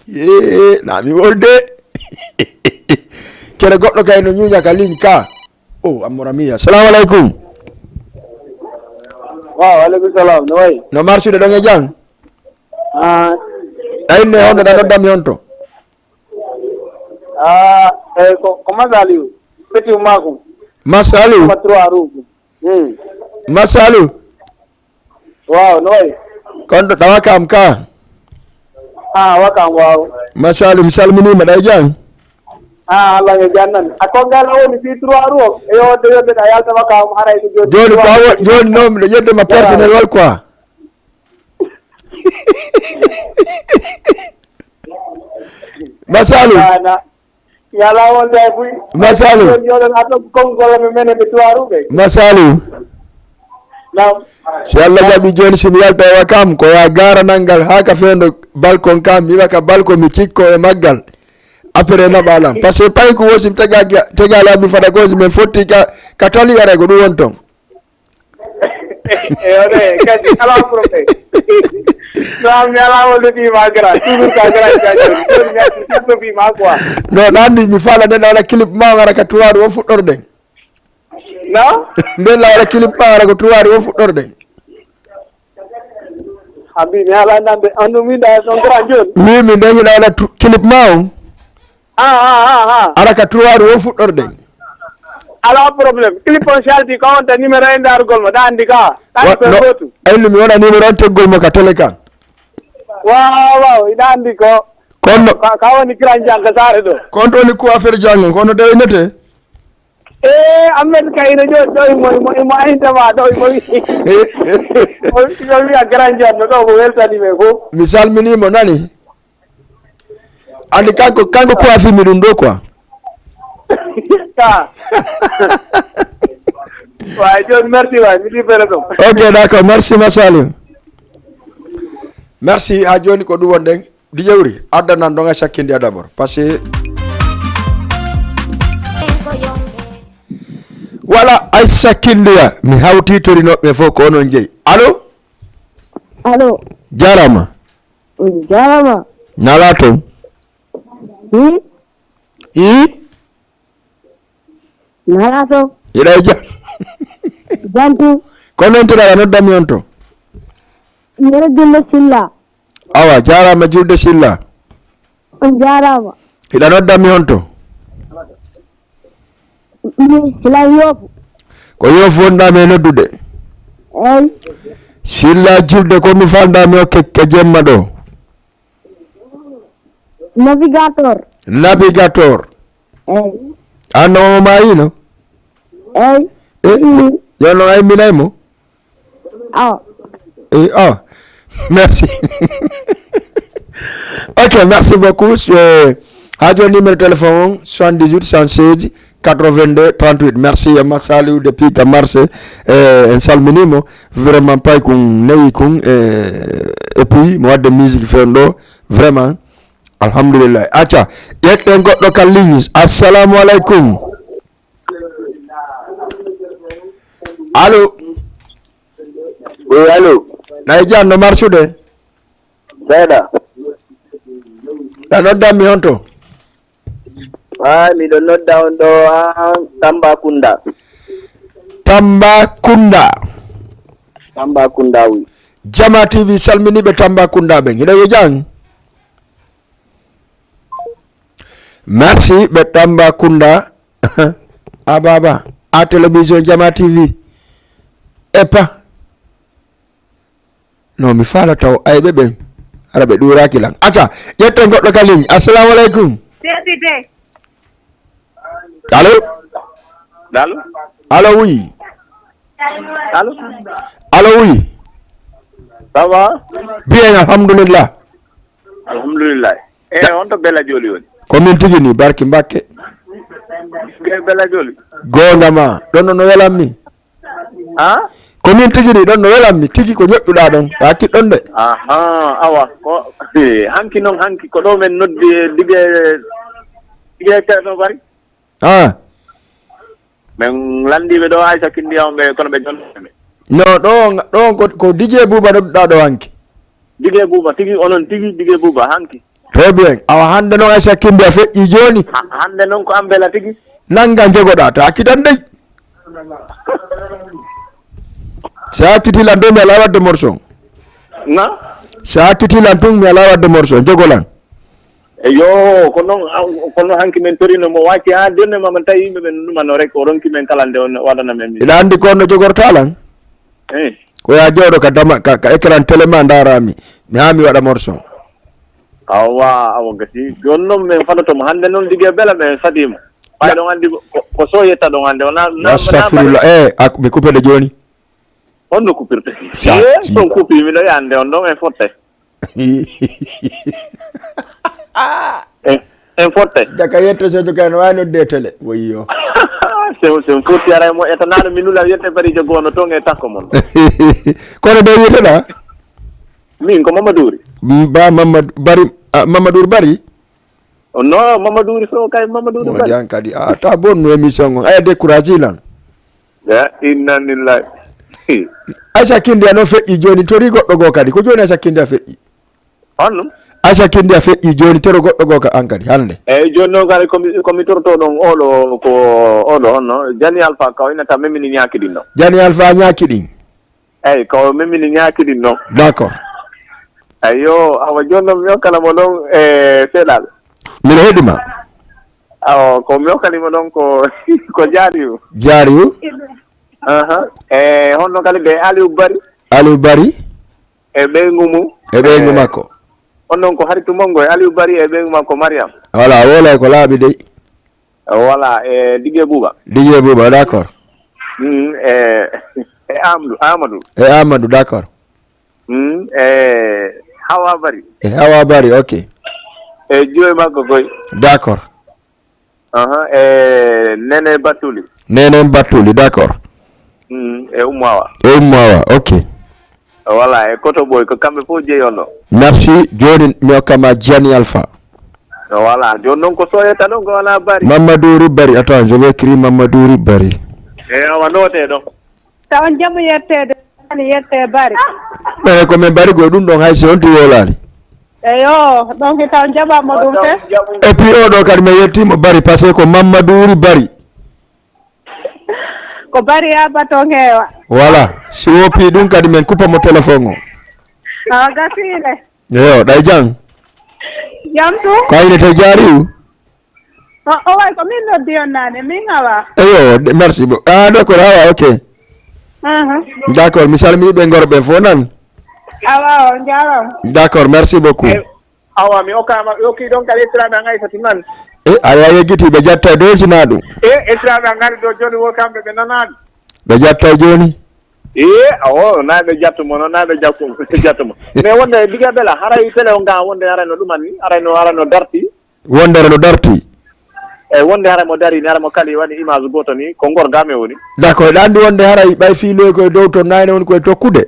Yee, na mi wolde. Kere goɗɗo kay no ñuña ka ligne ka. Oh, amora mia. Salamu alaikum. Wa alaikum salam. No wayi? No marsude ɗon e jam? Ah. Ay, ne honno ɗa noddami honto? Ah, eh, ko, ko Masaliu. Petit Makum. Masaliu? Trois roues. Hmm. Masaliu? Waaw, no wayi? Kon to ɗawa kam ka? Ah, wa kam, waaw. Masaliu, mi salminiima, ɗa e jam? Ah, Allah yo jam nan. A ko ngal woni fii trois roues o? E yo, de yodde ɗa yalta wa kam, haray ko joni. Joni ko awo, joni noon miɗo yedde ma personnel wal quoi. Masaliu. Ana. Yala wonde e buy. Masaliu. Joni joɗon ato konngol mi menen ɓe tuwaruɓe. Masaliu. Naam. Si Allah jaɓi joni si mi yalta e wakam, ko ya garanal ngal haa ka fewndo balkon kam, mi waka balkon mi cikko e maggal. Après naɓa lam. Parce que pay ko wosi mi tega, tega laabi fada ko si men fotti ka, ka tali are ko ɗum won ton. Eyo de, kadi, ala problème. No, mi ala wonde fii ma grand. Toujours ka grand ka joni. Joni mi acci tout no fii ma quoi. No, ɗa andi mi faala nden a waɗa clip ma, a waɗa ka tuwaru o fuɗɗorɗen. No? Nden la waɗa clip ma, a waɗa ko tuwaru o fuɗɗorɗen. Abi, mi ala nande. Andu min da son grand joni. Wi mi nden hiɗa waɗa tu-, clip ma on. Ah, ah, ah, ah. Ara ka trois o fuɗɗorɗen. Ala problème. Clip on salti ko on ta numéro e ndarugol mo, ɗa andi ka. Ɗa andi ko no, gotu. Aynu mi wona numéro on teggol mo ka télé kan. Waaw, waaw, iɗa andi ko. Kono ka, ka woni grand janga sare ɗo. Kon to woni ko affaire janga, kono de nete. Eh, Ahmed kay ina jooɗi ɗo imo, imo, imo aynta ma ɗo, imo wi-, imo wiya grand janga ɗo ko weltani men fof. Mi salminii mo nani. Andi kanko, kanko coiffi mi ɗum ɗo quoi. Ka. Waay, joni merci waay, mi libéré ɗum. Ok, d'accord, merci Masaliu. Merci, ha joni ko ɗum wonɗen. Di jawri, addanan ɗon a sakkindi a d'abord. Parce que voilà, ay sakkindiya, mi hawti torinoɓe fof ko onon jeyi. Allo? Allo. Jarama. On jarama. Nala toon. Hmm? Ii? Nala toon. Hiɗa e jam? Jam tun. Ko noon tiɗa aɗa nodda mi on to? Yero Julde Silla. Awa, jarama Julde Silla. On jarama. Hiɗa nodda mi on to? Mi hila Yoof. Ko Yoof wonɗa mi e noddude? Eyi. Silla julde ko mi falndaami o kekke jemma ɗo. Navigator. Navigator. Eyi. An no mo maayino? Eyi. E, yo no ay minay mo? Oh. E, oh. Merci. Ok, merci beaucoup. Euh, ha joni numéro téléphone on, soixante-dix-huit, cent seize, quatre-vingt-deux, trente-huit. Merci, Yamma Saliou depuis Gamarse. Eh, en salminimo. Vraiment, pay kun neyi kun. Eh, et puis, mo wadde musique fen ɗo. Vraiment. Alhamdulillah. Acca, ƴetten goɗɗo kan ligne. Assalamu alaikum. Allo. Oui, allo. Nay jan no marsude? Seeɗa. A noddan mi honto? Ah, miɗo nodda on ɗo, ah, Tambacounda. Tambacounda. Tambacounda, oui. Jama T V salminiɓe Tambacounda ɓen. Hiɗa yo jang? Merci ɓe Tambacounda. A baba, a télévision Jama T V. Epa. No mi faala taw ayɓe ɓen. Hara ɓe ɗuuraki lan. Acca, ƴetten goɗɗo ka ligne. Assalamu alaikum. Allo? Allo? Allo, oui. Allo? Allo, oui. Ça va? Bien, alhamdulillah. Alhamdulillah. E, on to Bella Joli woni? Ko min tigi ni, barki Mbakke. Ke Bella Joli? Goonga ma, ɗon no welammi. Ha? Ko min tigi ni, ɗon no welammi, tigi ko ñoƴƴuɗa ɗon, a kiɗɗon de. Aha, awa, ko, hanki noon, hanki, ko ɗo men noddi dige, dige Ceerno Bari. Ha? Men landiiɓe ɗo Aysha Kindiya on ɓe, kono ɓe jonnaɓe. No, ɗo, ɗo ko, ko D J Buuba nodduɗa ɗo hanki. Dige Buuba, tigi onon tigi Dige Buuba, hanki. Très bien. Awa hannde noon Aysha Kindiya feƴƴi jooni. Ha-, hannde noon ko an Bella tigi. Nannga jogoɗa, ta kitan dey. Si a kitilan ɗo mi ala wadde morceau. Na? Si a kitilan tun mi ala wadde morceau, jogolan. Eyo, ko noon, a, ko noon hanki men torino mo wacci haa jonne ma, man tawi yimɓe ɓen ɗumano rek, o ronki men kala nde on waɗana men. Miɗa anndi ko on no jogorta lan? Eh. Ko ya jooɗo ka dama, ka, ka écran télé ma ndaara mi. Mi haa mi waɗa morceau. Awa, awa gasi. Jooni noon men fadoto mo. Hannde noon Dige Bella men fadii mo. Ɓay ɗon anndi ko, ko, ko so yetta ɗon hannde. O na, na, na Astafirullah. Eh, ak, mi coupé de jooni. Honno coupirte? Sa-, eh, si on coupi, miɗo yande on ɗon e fotte. En, en fotte. Jaka yetto so jaka no wano de télé. Woyyo. Sen, sen fotti ara mo etanaɗo mi nula yette bari jogo no ton e takko mon. Kono de yettoɗa? Min ko Mamadou Ry. Ba Mamadou Bari, ah, Mamadou Bari? Oh, non, Mamadou Ry Sow kay, Mamadou Ry Mo Bari. Jan kadi. Ah, ta bonnu émission on. Aya découragé lan. Ya, inna lillahi. Aysha Kindiya no feƴƴi jooni, tori goɗɗo goo kadi. Ko jooni Aysha Kindiya feƴƴi? Honno? Aysha Kindiya feƴƴi jooni, toro goɗɗo goo ka an kadi, hannde. Eyyi, jooni noon kadi ko mi, ko mi toroto ɗon oɗo, ko oɗo honno? Jani Alpha ka o innata memini ñaaki ɗin ɗon. Jani Alpha ñaaki ɗin. Eyyi, ko memini ñaaki ɗin ɗon. D'accord. Ayyo, awa jooni noon mi hokkana mo ɗon e seeɗaaɓe. Miɗo heɗi ma. Awa, ko mi hokkani mo ɗon ko, ko Jaariyu. Jaariyu? Aha. E honno kadi ɓe Aliou Bari? Aliou Bari? E ɓeyngu mum. E ɓeyngu makko. On ɗon ko haritu mon ngo e Aliou Bari e ɓeyngu makko Mariam. Voilà, wolay ko laaɓi dey. Voilà, e Didier Bouba. Didier Bouba, d'accord. Mm, e, e Amadou, Amadou. E Amadou, d'accord. Mm, e Hawa Bari. E Hawa Bari, ok. E joy makko koy. D'accord. Aha, e Nene Batuli. Nene Batuli, d'accord. Mm, e Ummu Awa. E Ummu Awa, ok. Voilà, e Koto Boy, ko kamɓe fof jeyi on ɗo. Merci. Jooni mi hokka ma Gianni Alpha. Voilà, jooni noon ko soyeta ɗon ko wona Bari. Mamadou Ry Bari, attends, je vais écrire Mamadou Ry Bari. E awa note ɗo. Taw on jaɓu yetteede, ani yette Bari. E ko min Bari koye ɗum ɗon hay si on ti wolaali. Eyo, donc taw jaɓamo ɗum te. Et puis oɗo kadi mi yettiimo Bari, parce que ko Mamadou Ry Bari. Ko Bari ya baton heewa. Voilà, si woppi ɗum kadi min kuppa mo téléphone o. Awa gasiile. Eyo, ɗay jam. Jam tu? Ko aynete Jaariyu? O, o way ko min noddi on naane, min Hawa. Eyo, de-, merci beaucoup. Ah, d'accord, Hawa, ok. D'accord, mi salmini ɓe ngorɓe fof nan. Awa, on jaaraama. D'accord, merci beaucoup. Awa, mi okkaama, mi okkii ɗon kadi estiraaɓe an Aysatu nan. E, aɗa yeggiti, ɓe jatta e dow sinaa ɗum. E, estiraaɓe an ngari ɗo jooni wo kamɓe ɓe nanaani. Ɓe jatta e jooni. E, awo, naa ɓe jattu mo, non, naa ɓe jattu mo, jattu mo. Mais wonde diga bela, haray tele o ngaa wonde haray no ɗuman ni, haray no, haray no darti. Wonde haray no darti. E, wonde haray mo dari ni, haray mo kali wani image gooto ni, ko ngor game woni. D'accord, ɗa anndi wonde haray ɓay fiiloy koye dow to nayne woni koye tokkude.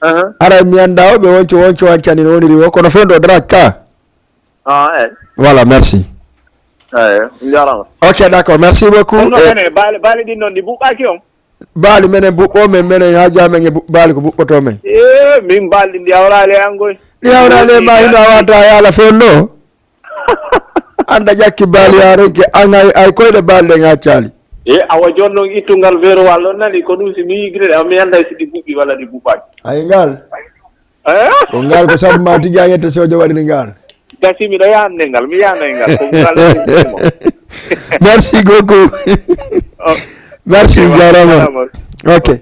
Aha. Haray mi annda o ɓe wonco, wonco wancani no woniri o, kono fewndo o daraki ka. Ah, eh. Voilà, merci. Eh, on jaaraama. Ok, d'accord, merci beaucoup. Kono eh, ene, baali, baali ɗin noon ɗi buɓɓaaki on? Baali menen buɓɓo men, menen haaju amen e bu-, baali ko buɓɓoto men. Eh, min baali ɗin ɗi hawraali e an koy. Ɗi hawraali e ma hino a wata yaala fewndo. Annda ƴakki baali yaa ronki, an ay, ay koyɗe baali ɗen accaali. E awa jooni noon ittungal weerowal ɗon nani, ko ɗum si mi yigirde, mi annday si ɗi buɓɓi walla ɗi buɓɓaaki. Ay ngal. Eh? Ko ngal ko sabu ma tigi a yetta sojo waɗiri ngal. Gasi miɗo yaande ngal, mi yaanay ngal. Ko ngal. Merci beaucoup. Oh. Merci, ok, jaaraama. Jaaraama. Ok.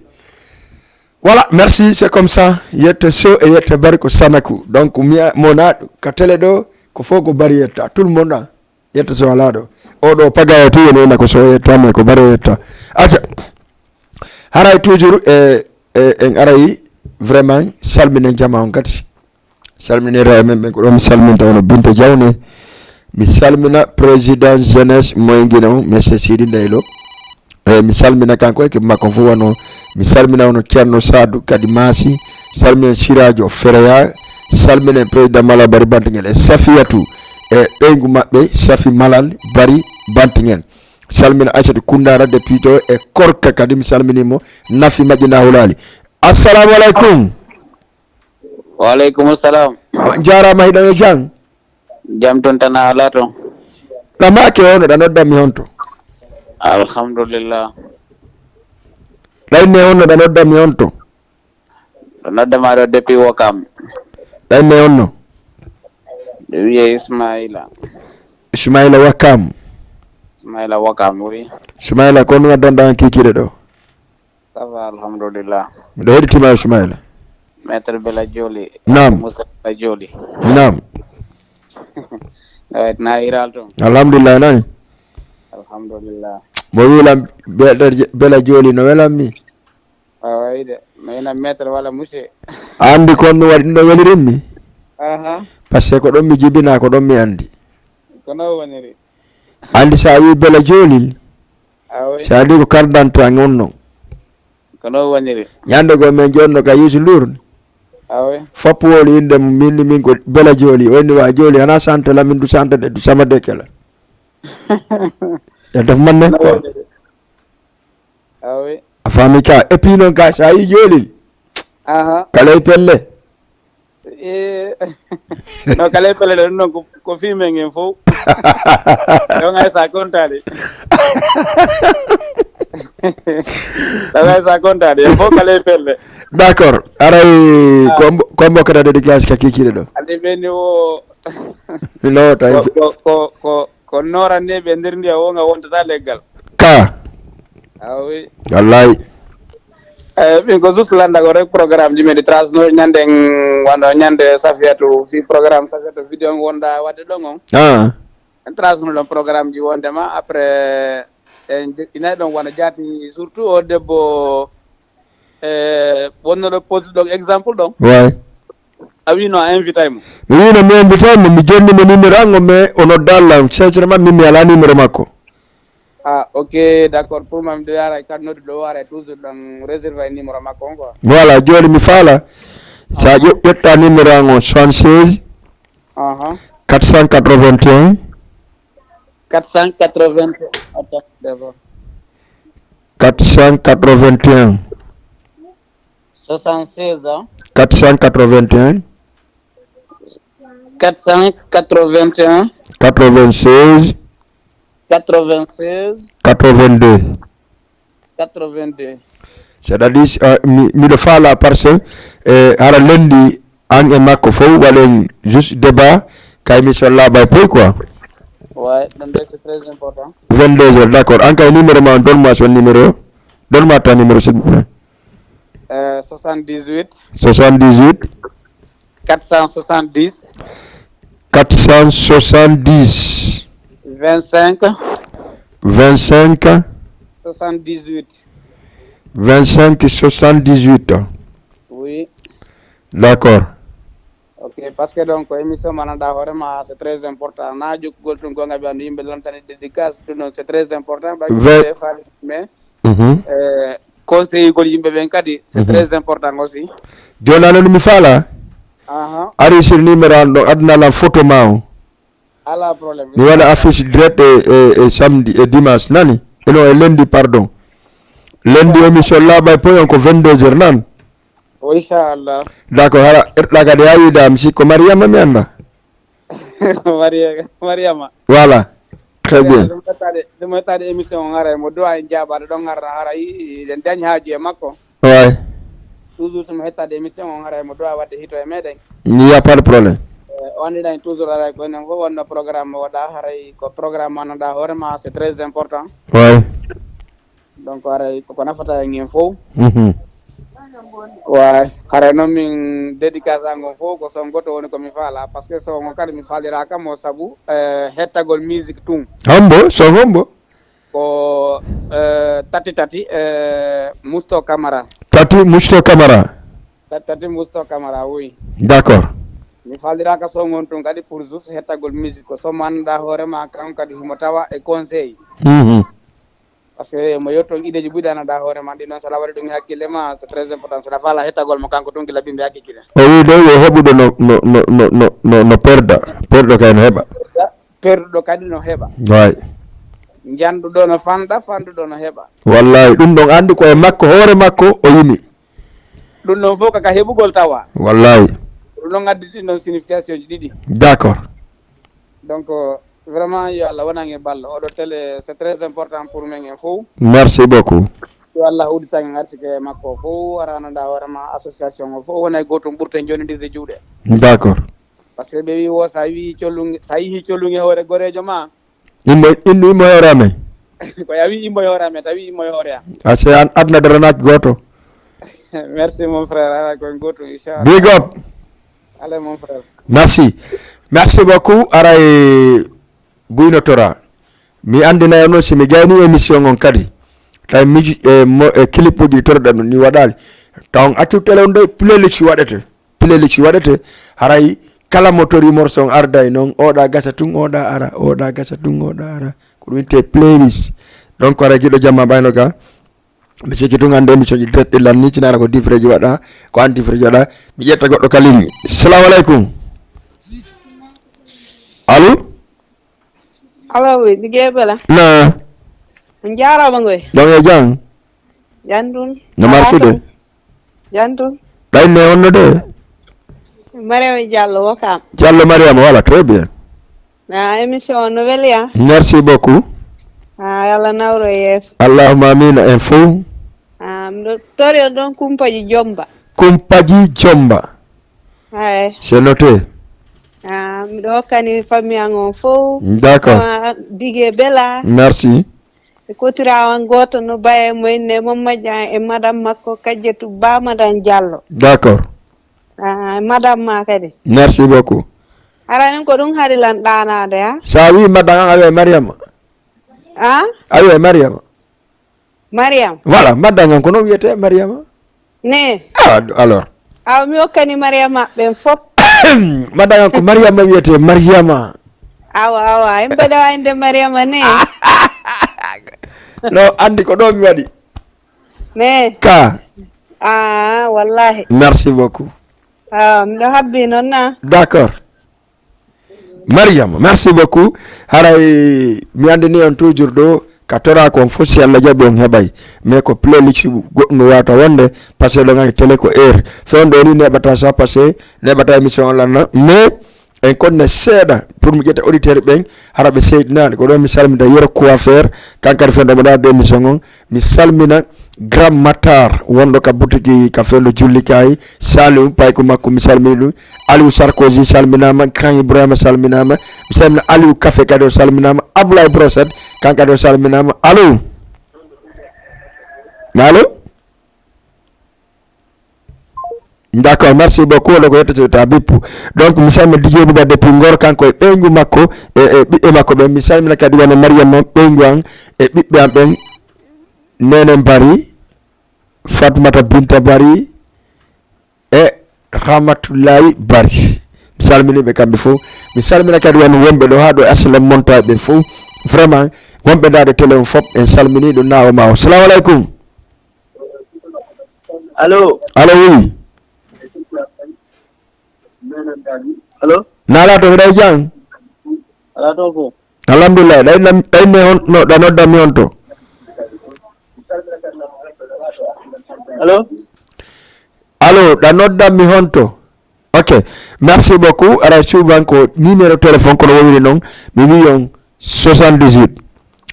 Voilà, merci, c'est comme ça. Yette so e yette bari ko sanaku. Donc, mi a-, mo na ka télé ɗo, ko fof ko bari yetta. Tout le monde a yetta so alaa ɗo. O ɗo pagaya tu woni ena ko so yetta, mais ko bari yetta. Acca. Haray toujours e, e, en aray vraiment salminen jama on kadi. Salminira e men ɓen ko ɗo mi salminta wano Binta Jawne. Mi salmina président jeunesse moyngina o, monsieur Sidi Ndeylo. E mi salmina kanko e équipe makko fof wano, mi salmina wano Ceerno Saadu kadi Maasi, salminen Siraajo Fereya, salminen président Malal Bari Bantingel e Safiyatu e ɓeyngu maɓɓe Safi Malal Bari Bantingel. Salmina Aysatu Kundara député e Korka kadi mi salminimo, Nafi Majjinaa Hulaali. Assalamu aleykum. Wa aleykum salam. On jaaraama, hiɗon e jam? Jam toon tan a alaa toon? Ɗamaake on, ɗa nodda mi honto? Alhamdulillah. Ɗa inne honno, ɗa nodda mi honto? Ɗo nodda ma ɗo depuis Wakam. Ɗa inne honno? Ɗo wiye Ismaila. Ismaila Wakam. Ismaila Wakam, oui. Ismaila, ko honno ngaddanɗa an kikiiɗe ɗo? Ça va, alhamdulillah. Miɗo heɗitima Ismaila. Maître Bela Joli. Naam. Moussa Bela Joli. Naam. Ɗo na hiral toon. Alhamdulillah, nani? Alhamdulillah. Mo wiilam Bela, Bela Joli no welammi. Awa, wiide, mi ina maître walla monsieur. A anndi ko honno waɗi ɗum ɗo welirimmi? Aha. Parce que ko ɗon mi jibinaa, ko ɗon mi anndi. Ko noon woniri. Anndi so a wii Bela Joolil, awa, so a wii ko carte d'identité an on non. Ko noon woniri. Ñande goo men joonno ka Youssou Ndour. Awa. Foppu wowli innde mum, min ni min ko Bela Jooli. O inni wa Jooli, hana sante la min du sante de, du sama deke la. E def man ne quoi. Ah oui. A faami ka. Et puis noon ka, so a yii joolel. Aha. Kalay pelle. Eh, no, kalay pelle ɗo, ɗum noon ko, ko fii men en fof. Ɗon hay sa kontaade. Ɗon hay sa kontaade, en fof kalay pelle. D'accord. Aray, ah, ko mbo-, ko mbo kata dédicace ka kikiiɗe ɗo. Andi ɓe ni o. No, tawi ko, ko, ko, ko, ko noorandeeɓe e nder ndiyam wonga wontata leggal. Ka. Ah oui. Wallahi. Eh, min ko juste landa ko rek programme ji men ɗi traceno ñande en, wano ñande Safiyatu, si programme Safiyatu vidéo on wonda wadde ɗon on. Ah. En traceno ɗon programme ji wondema après en joɗɗinay ɗon wano jaati surtout o debbo, eh, wonnoɗo pose ɗon exemple ɗon. Ouais. A wino a invitay mo? Mi wino mi invitay mo, mi jonni mo numéro an o, mais o nodda lan. Sincèrement, min mi ala numéro makko. Ah, ok, d'accord. Pour moi, miɗo yara kadi noddu ɗo wara toujours ɗon réserve numéro makko on quoi. Voilà, joni mi faala. Sa ƴe-, ƴetta numéro an o, soixante-seize, aha, quatre cent quatre-vingt-un, quatre cent quatre-vingt-un, attends, d'abord. Quatre cent quatre-vingt-un. Soixante-seize, hein? Quatre cent quatre-vingt-un. Quatre cent quatre-vingt-un. Quatre-vingt-seize. Quatre-vingt-seize. Quatre-vingt-deux. Quatre-vingt-deux. C'est-à-dire, euh, mi, miɗo faala parcelle, e hara lundi an e makko fof waɗen juste débat, ka émission laaɓa e poy quoi. Ouais, donc c'est très important. Vingt-deux heures, d'accord. An kay numéro ma, donne-moi son numéro. Donne-moi ton numéro, s'il vous plaît. Euh, soixante-dix-huit, soixante-dix-huit, quatre cent soixante-dix, quatre cent soixante-dix, vingt-cinq, vingt-cinq, soixante-dix-huit. vingt-cinq, soixante-dix-huit. Oui. D'accord. Ok, parce que donc émission mo ganduɗa hoorema c'est très important. Na jokkugol tun gonga ɓe andu yimɓe lantani dédicace, ɗum noon c'est très important. Ba Ve- yimɓe faali, mais Mhm. euh, conseil gol yimɓe ɓen kadi c'est Mhm. très important aussi. Joni aɗa anndi mi faala? Aha, Ari sur numéro an ɗo, aduna lan photo ma o. Ala problème. Mi waɗa affiche direct e, e, e samedi e dimanche nani. E non, e lundi, pardon. Lundi émission laaɓa e poyon ko vingt-deux heures nan. O, inchallah. D'accord, hara erɗa kadi a yiida mi sikko Mariama mi annda. Maria- Mariama. Voilà. Très bien. Somo yettade somo yettade émission o haray mo duwa en jaabaɗo ɗon harra haray eɗen dañi haaju e makko. Ouais. Toujours somo yettade émission o haray mo duwa wadde hito e meɗen. Il n'y a pas de problème. Eh, o anndinay toujours haray ko enen fof wonno programme mo waɗa haray ko programme mo annduɗa hoorema c'est très important. Ouais. Donc haray koko nafata en en fof. Mhm. Way haray noon min dédicace an on fof ko son goto woni ko mi faala parce que son o kadi mi faaliraka mo sabu eh, hettagol musique tun. Hombo, son hombo? Ko eh, tati tati eh, Musto Camara. Tati Musto Camara. Tati tati Musto Camara, oui. D'accord. Mi faaliraka son on tun kadi pour juste hettagol musique ko son mo annduɗa hoorema kan kadi himo tawa e conseil. Mhm. Parce que mo yetton ideji ɓuyɗa annduɗa hoorema ɗin noon so aɗa waɗi ɗum e hakkille ma c'est très important so aɗa faala hettagol mo kanko tun gila ɓimɓe hakkille. O wi de yo heɓuɗo no no no no no no, no perda. Perɗo kay no heɓa. Perduɗo kadi no heɓa. Way. Janduɗo no fanɗa, fanɗuɗo no heɓa. Wallahi ɗum ɗon anndi ko e makko hoore makko o yimi. Ɗum ɗon fof kaka heɓugol tawa. Wallahi. Ɗum ɗon addi ɗin ɗon signification ji ɗiɗi. D'accord. Donc vraiment yo Allah wonan e ballo oɗo télé c'est très important pour men en fof. Merci beaucoup. Yo Allah uddita en artike e makko fof hara annduɗa hoorema association o fof wona e gootum ɓurten jonindirde juuɗe. D'accord. Parce que ɓe wi wo sa wi collunge sa yihi collunge hoore gorejo ma. Immo innu immo hoore amen. Ko a wi immo hoore amen tawi immo hoore am. A se an adna daranaki goto. Merci mon frère, ala ko en gootum inchallah. Big up. Allez mon frère. Merci. Merci beaucoup. Ara e buynotora. Mi anndinay on si mi gayni émission on kadi. Tawi miji e mo e clip uji torɗa ɗum ni waɗali. Taw on accu télé on ɗo playlist waɗete. Playlist waɗete. Haray kala mo tori morceau on arday noon oɗa gasa tun oɗa ara oɗa gasa tun oɗa ara. Ko ɗum witte playlist. Donc haray giɗo jamma ɓayno ga. Mi sikki tun hannde émission ji direct ɗi lanni cinara ko different ji waɗa ko an different ji waɗa. Mi ƴetta goɗɗo ka ligne. Salamu aleykum. Allo. Allo, oui, Bigé Bella. Na. On jaaraama ngoy. Jam e jam. Jam tun. No marsude. Jam tun. Ɗayne on no de. Mariama Diallo Wokam. Diallo Mariama, voilà, très bien. Na émission on no weli ya. Merci beaucoup. Ah, yalla nawro yeeso. Allahumma amina en fof. Ah, miɗo tori on ɗon kumpaji jomba. Kumpaji jomba. Ay. C'est noté. Ah, miɗo hokkani famille an on fof. D'accord. Ah, Bigé Bella. Merci. E kotirawo an goto no baye mo inne Mamma Dia e madame makko Kajjatu Ba madame Diallo. D'accord. Ah, madame ma kadi. Merci beaucoup. Ara nin ko ɗum hari lan ɗanade ha. Sa wi madame an a wiya Mariama. Ah? A wiya Mariama. Mariam. Voilà, madame an ko noon wiyete Mariama. Ne. Ah, alors. Awa mi hokkani Mariama ɓen fop. Madame an ko Mariama wiyete Mariama. Awa awa en mbaɗa wayde Mariama ne. No andi ko ɗo mi waɗi. Ne. Ka. Ah, wallahi. Merci beaucoup. Ah, miɗo habbi noon na. D'accord. Mariama, merci beaucoup. Haray mi andini on toujours ɗo ka tora kon fof si Allah jaɓi on heɓay. Mais ko playlist goɗɗum wata wonde parce que ɗon ani télé ko heure. Fewndo ni neɓata sa passé neɓata émission on lanna. Mais en konne seeɗa pour mi ƴetta auditeur ɓen hara ɓe seydinani ko ɗon mi salmina Yero Coiffeur kankadi fewndo mo ɗa de émission on. Mi salmina Grand Matar wonɗo ka butiki ka fewndo julli kay Saliou payko makko mi salmini ɗum. Aliou Sarkozy salminama, Grand Ibrahima salminama, mi salmina Aliou Café kadi o salminama, Ablaye Broset kan kadi o salminama. Allo? Allo? D'accord, merci beaucoup. Oɗo ko yettoto ta Bippu. Donc mi salmina D J Bouba depuis Ngor, kanko e ɓeyngu makko, e, e ɓiɓɓe makko ɓen. Mi salmina kadi wano Mariam noon, ɓeyngu an e ɓiɓɓe an ɓen, Nene Bari, Fatmata Binta Bari e Rahmatullahi Bari. Mi salmini ɓe kamɓe fof. Mi salmina kadi won wonɓe ɗo haa ɗo H L M Montagne ɓe fof. Vraiment, wonɓe ndaade télé on fof, en salmini ɗum na o ma o. Salamu aleykum. Allo. Allo, oui. Allo. Nala to, mbiɗa e jam. Ala toon fof. Alhamdulillah. Ɗay nam, ɗay ne on, no, ɗa nodda mi on to. Allo. Allo, ɗa nodda mi honto. Ok. Merci beaucoup. Ara suuban ko numéro téléphone kono wowiri noon. Mi wi on soixante-dix-huit,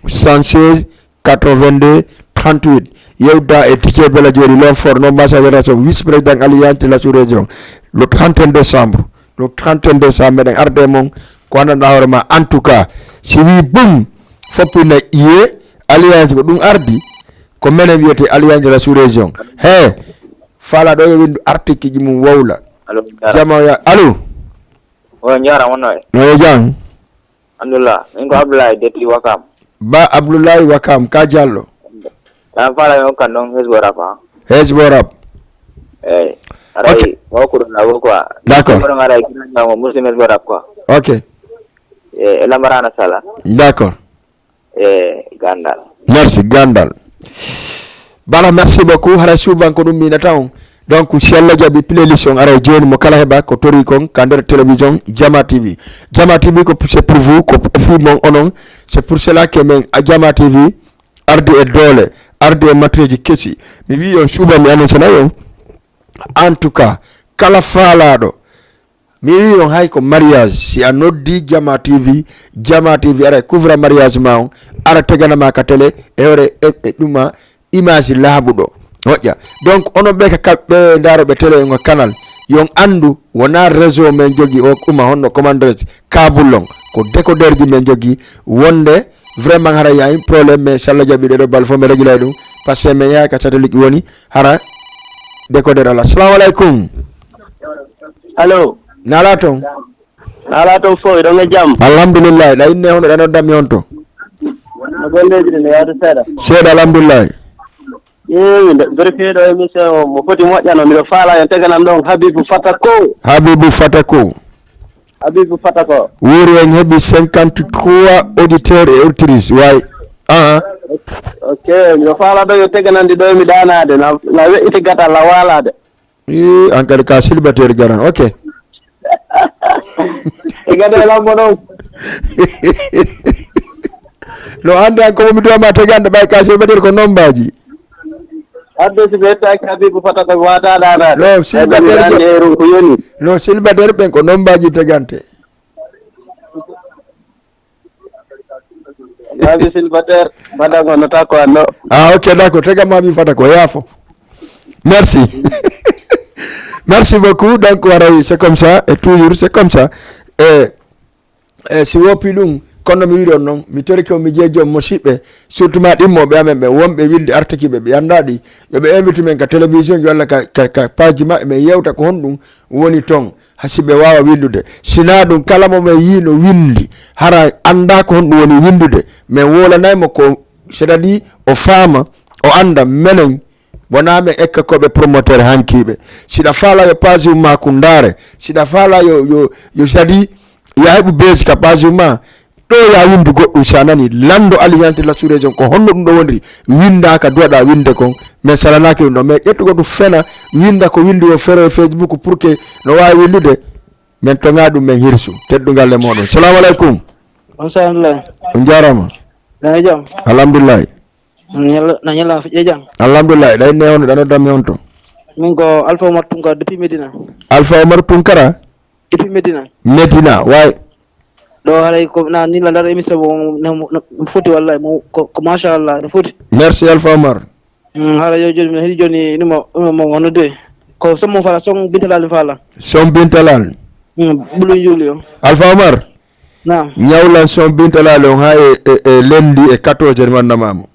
cent seize, quatre-vingt-deux, trente-huit. Yewda e Tice Bela Joli Lomfor, non message relation vice-président alliance de la sous-région. Le trente et un décembre. Le trente et un décembre, meɗen arde mon ko anndanɗa hoore ma. En tout cas, si wi bum, fof ina ƴiye, alliance ko ɗum ardi, ko menen wiyete alliance de la sous-région. He, faala ɗo yo windu article ji mum wowla. Allo. Jama ya, allo. O jarama, wonno e. No e jam. Alhamdulillah, min ko Abdoulaye Detti Wakam. Ba Abdoulaye Wakam, ka Diallo. Tan faala mi hokkan ɗon Hesbo Rap, ha. Hesbo Rap. Eyi. Aray, Ok. Mawkuɗo na ko quoi. D'accord. Kono aray, kinanjamo Muslim Hesbo Rap, quoi. Ok. E, e Lamarana Sala. D'accord. E, Gandal. Merci, Gandal. Bala, merci beaucoup. Haray suuban ko ɗum minata on. Donc, si Allah jaɓi, playlist on aray jooni, mo kala heɓa ko tori kon ka nder télévision Jama T V. Jama T V ko, c'est pour vous, ko profit mon onon. C'est pour cela que min a Jama T V ardi e doole, ardi e matériel ji kesi. Mi wi on suuban, mi annonce na on. En tout cas, kala faalaɗo, mi wi on, hay ko mariage, si a noddi Jama T V, Jama T V ara couvra mariage ma on, ara tegana ma ka télé, e ore e, e ɗuma image laaɓuɗo. Moƴƴa. Donc, onon ɓe ka, ka, ɓe ndaroɓe télé on, canal, yon andu, wona réseau men jogi o, ɗuma honno commandrete, câble on, ko décodeur ji men jogi, wonde vraiment hara yahi problème, mais si Allah jaɓi ɗeɗo bal fof mi régulay ɗum, parce que mi yaha ka satellite woni, hara décodeur ala. Salamu aleykum. Allo. Nala toon. Ala toon fof, iɗon e jam. Alhamdulillah. Ɗa inne hono ɗa noddan mi on to. No golleeji ɗi no yaade seeɗa. Seeɗa, alhamdulillah. Eewi, nde vérifié ɗo émission o, mo foti moƴƴano, miɗo faala en teganan ɗon Habibou Fatako. Habibou Fatako. Habibou Fatako. Wuuri en heɓi cinquante-trois auditeurs et auditrices. Way. Ah. Ok, miɗo faala ɗo yo teganandi ɗo e mi ɗaanaade, na, na weƴƴiti gatal, na waalaade. Ii, an kadi ka célibataire garan. Ok. E gade lambo ɗon. No andi an ko mi duwama tegande ɓay ka célibataire ko nombaji. Hadde si ɓe yettaaki Habibou Fatako mi wata ɗaanaade. No, célibataire Ɓe ɗaande e rum ko yoni. No, célibataire ɓen ko nombaji tegante. Nabi célibataire, mbaɗa ko no takko an ɗo. Ah, ok, d'accord. Tegam ma mi fata ko yaafo. Merci. Merci beaucoup. Donc, waray, c'est comme ça. Et toujours, c'est comme ça. Et, et si wopi ɗum, kono mi wiɗon noon, mi torike on, mi jeejo on, musiɓɓe, surtout ma ɗimmoɓe amen ɓe, wonɓe wilde artikiɓe, ɓe annda ɗi, yo ɓe invite men ka télévision, yo Allah ka, ka, ka page maɓɓe, men yewta ko honɗum woni toon. Hasi ɓe waawa winndude. Sinaa ɗum, kala mo men yii no winndi, hara anndaa ko honɗum woni winndude, men wowlanay mo ko, c'est-à-dire, o faama, o annda menen, wonaa men ekka ko ɓe promoteur hankiiɓe. Siɗa faala yo page mum maa kun ndaare, siɗa faala yo, yo, yo, c'est-à-dire, yo a heɓu buzz ka page mum maa, ɗo ya winndu goɗɗum, si a nani lanndo Alliance de la Sous-Région, ko honno ɗum ɗo woniri, winndaaka, duwaɗa winnde kon, men salanaaki ɗum ɗo. Mais ƴettu goɗɗum fena, winnda ko winndi o fero e Facebook pour que no waawi winndude, men toŋa ɗum, men hirsu. Teddungal e mooɗon. Salamu aleykum. On salam. On jaaraama. Na jam. Alhamdulillahi. Na ñalla na ñalla fiƴe jam. Alhamdulillahi. Ɗa inne on, ɗa noddan mi on to. Min ko Alpha Omar Tunkara depuis Medina. Alpha Omar Tunkara? Depuis Medina. Medina, way. Ɗo haray ko na ni la ndar émission mo no foti wallahi mo ko ko machallah no foti. Merci Alpha Omar. Mm, hara yo joni mi heɗi joni ɗum ɗum mo hono de. Ko sommo fala son bintalal fala. Son bintalal. Mm, bulu juli o. Alpha Omar. Naam. Ñawlan son bintalal on ha e, e, e lendi e quatorze heures wannama mo.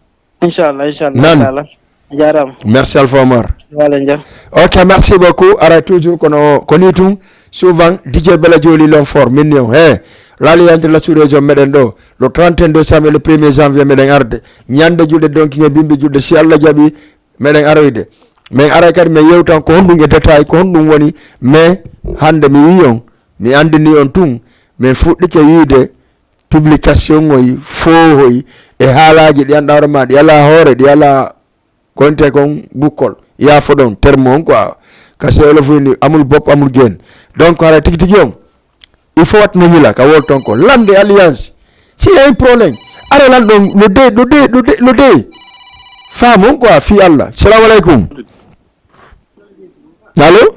Inchallah, inchallah. Nan. Inchallah. A jaaraama. Merci Alpha Omar. Wala jam. Ok, merci beaucoup. Aray toujours kono ko ni tun. Souvent, D J Bella Joli l'homme fort, mignon. He, l'Alliance de la sous-région meɗen ɗo. Le trente et un décembre et le premier janvier meɗen arde. Ñande julde donki e bimbi julde si Allah jaɓi meɗen aroyde. Min aray kadi min yewtan ko honɗum e détail, ko honɗum woni. Mais hannde mi wii on, mi anndini on tun, min fuɗɗike yiide publication oy, foohoy e haalaaji ɗi anndaa hoore ma, ɗi alaa hoore, ɗi alaa ko wonte kon bukkol. Yaafoɗon terme on quoi. Kasi olof ni amul bopp, amul geen. Donc haray tigi tigi on, il faut wat no ñila ka wol ton ko. Lamde alliance. Si y a un problème, ara lan ɗon no de, no de, no de, no de. Femme on quoi, fi Allah. Salam alaikum. Allô?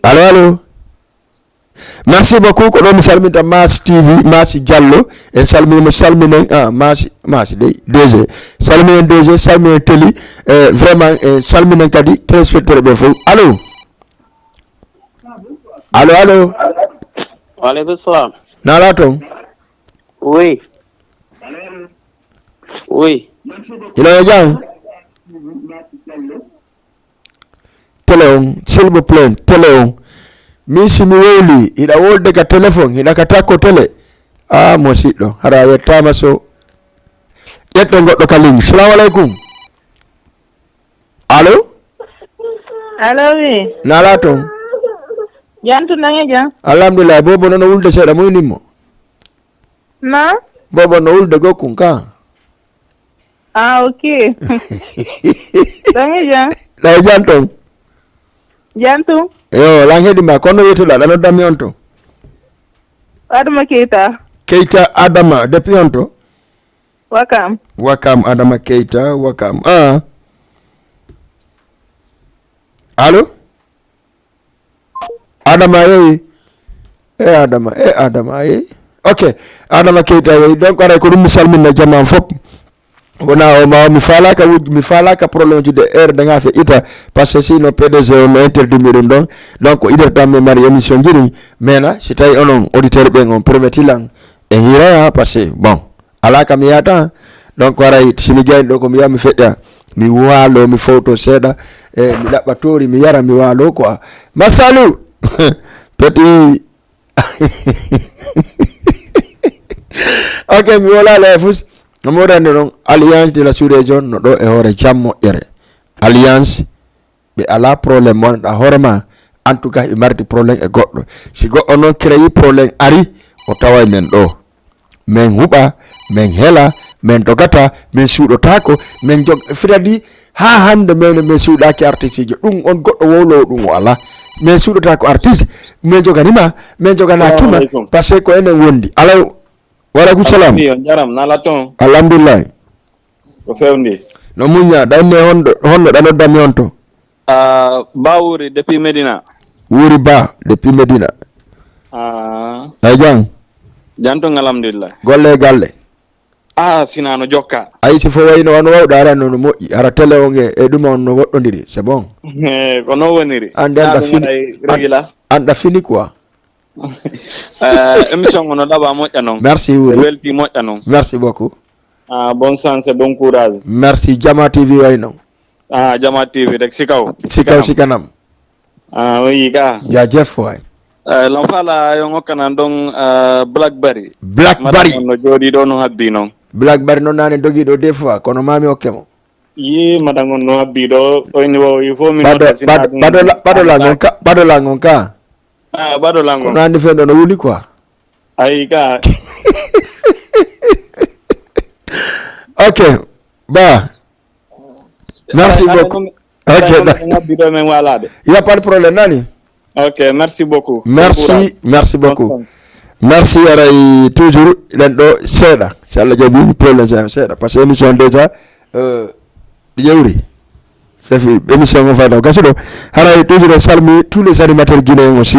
Allô, allô? Merci beaucoup. Ko ɗon mi salminta Mass T V, Mass Diallo. En salminii mo, salminen, ah, Mass, Mass dey, D G. Salminen D G, salminen Télé. Eh, vraiment, en salminen kadi téléspectateur ɓe fof. Allô? Allô, allô? Waaleykum salam. Naalaa toon? Oui. Oui. Hino e jam? Télé on, s'il vous plaît, télé on. Min si mi wowli, hiɗa wolde ka téléphone, hiɗa ka takko télé. Ah, musiɗɗo, hara a yettaama so. Ƴetto goɗɗo ka ligne. Salamu alaikum. Allô? Allô, oui. Naalaa toon? Jam to, nangee jam? Alhamdulillah, bobo nono wulde seeɗa, mo inimmo? Na? Bobo no wulde gokkun ka. Ah, ok. Nangee jam? Ɗay jam toon? Jam tun. Yo, lan heɗi ma, kono wiyetoɗaa, ɗa noddan mi on to? Adama Keita. Keita Adama, depuis on to? Wakam. Wakam, Adama Keita, Wakam. Ah. Allô? Adama yeyi. E Adama, e Adama yeyi. Ok, Adama Keita yeyi. Donc, aray ko ɗum mi salminna jamaa fof. Wona o ma mi faalaka wuj-, mi faalaka problème ji de heure nde nga fe ita. Parce que sinon P D G o no interdit mi ɗum ɗon. Donc, ko idere tan mi mari émission jiri. Mais na, si tawi onon auditeur ɓen on permettilan e hiraya, parce que bon. Alaa ka mi yahata. Donc, haray, si mi jeyni ɗo ko mi yaha mi feƴƴa, mi waalo, mi fowto seeɗa, e mi ɗaɓɓa toori, mi yara, mi waalo quoi. Masalu! Petit. Ok, mi wolaali hay fus. No moɗande noon, Alliance de la sous-région no ɗo e hoore jam moƴƴere. Alliance ɓe alaa problème, mo annduɗaa hoore ma, en tout cas, ɓe mardi problème e goɗɗo. Si goɗɗo noon créé problème ari, o taway men ɗo. Men huɓa, men hela, men dogata, men suuɗotaako, men jog-, fitadi haa hannde men, men suuɗaaki artisteejo. Ɗum on goɗɗo wowloowo ɗum o alaa. Men suuɗotaako artiste, men joganima, men joganaakima, Salamu aleykum. Parce que ko enen wondi. Alaa, wa aleykum salam. Alhamdulillah, on jaram, nala toon. Alhamdulillah. Ko fewndi. No muñña, ɗanne honɗo, honno ɗa noddanmi on to? Ah, Ba Wuri depuis Medina. Wuri Ba depuis Medina. Ah. Ay jam? Jam toon, alhamdulillah. Golle e galle? Ah, sina no jokka. Ay, si fo wayno wano wawɗa aran no, no moƴƴi. Hara télé on e, e ɗum on no woɗɗondiri. C'est bon. Eh, ko non woniri. An de an ɗa fini, an, an ɗa fini quoi. Eh, émission o no ɗaɓa moƴƴa noon. Merci, Wuri. Welti moƴƴa noon. Merci beaucoup. Ah, bonne chance et bon courage. Merci, Jama T V way noon. Ah, Jama T V rek, si kaw. Si kaw, si kanam. Ah, o yii ka. Jaajëf waay. Eh, lan fala yo ngokkanan ɗon, eh, Blackberry. Blackberry. Madame on no jooɗi ɗo no habbi noon. Blackberry noon naane dogi ɗo des fois, kono mami okke mo. Yii, madame on no habbi ɗo, o inni wo, il faut mi Ɓado, nodda si ɓado, naa ɗum ɓado la-, ɓado langon ka, ɓado langon ka. Ah, ɓado langon. Kono anndi fen ɗo no wuli quoi. Ayi ka. Ok, Ba. Merci beaucoup. Ok, da- ngabbi ɗo men walaade. Il y a pas de problème, nani? Ok, merci beaucoup. Merci, bon courage. Merci beaucoup. Bon temps. Merci, aray toujours, ɗen ɗo seeɗa. Si Allah jaɓi, problème seeɗa, seeɗa. Parce que émission déjà, euh, ɗi ƴewri. Safi, émission o fayda. Gasuɗo, haray toujours en salmi tous les animateurs guinéens aussi.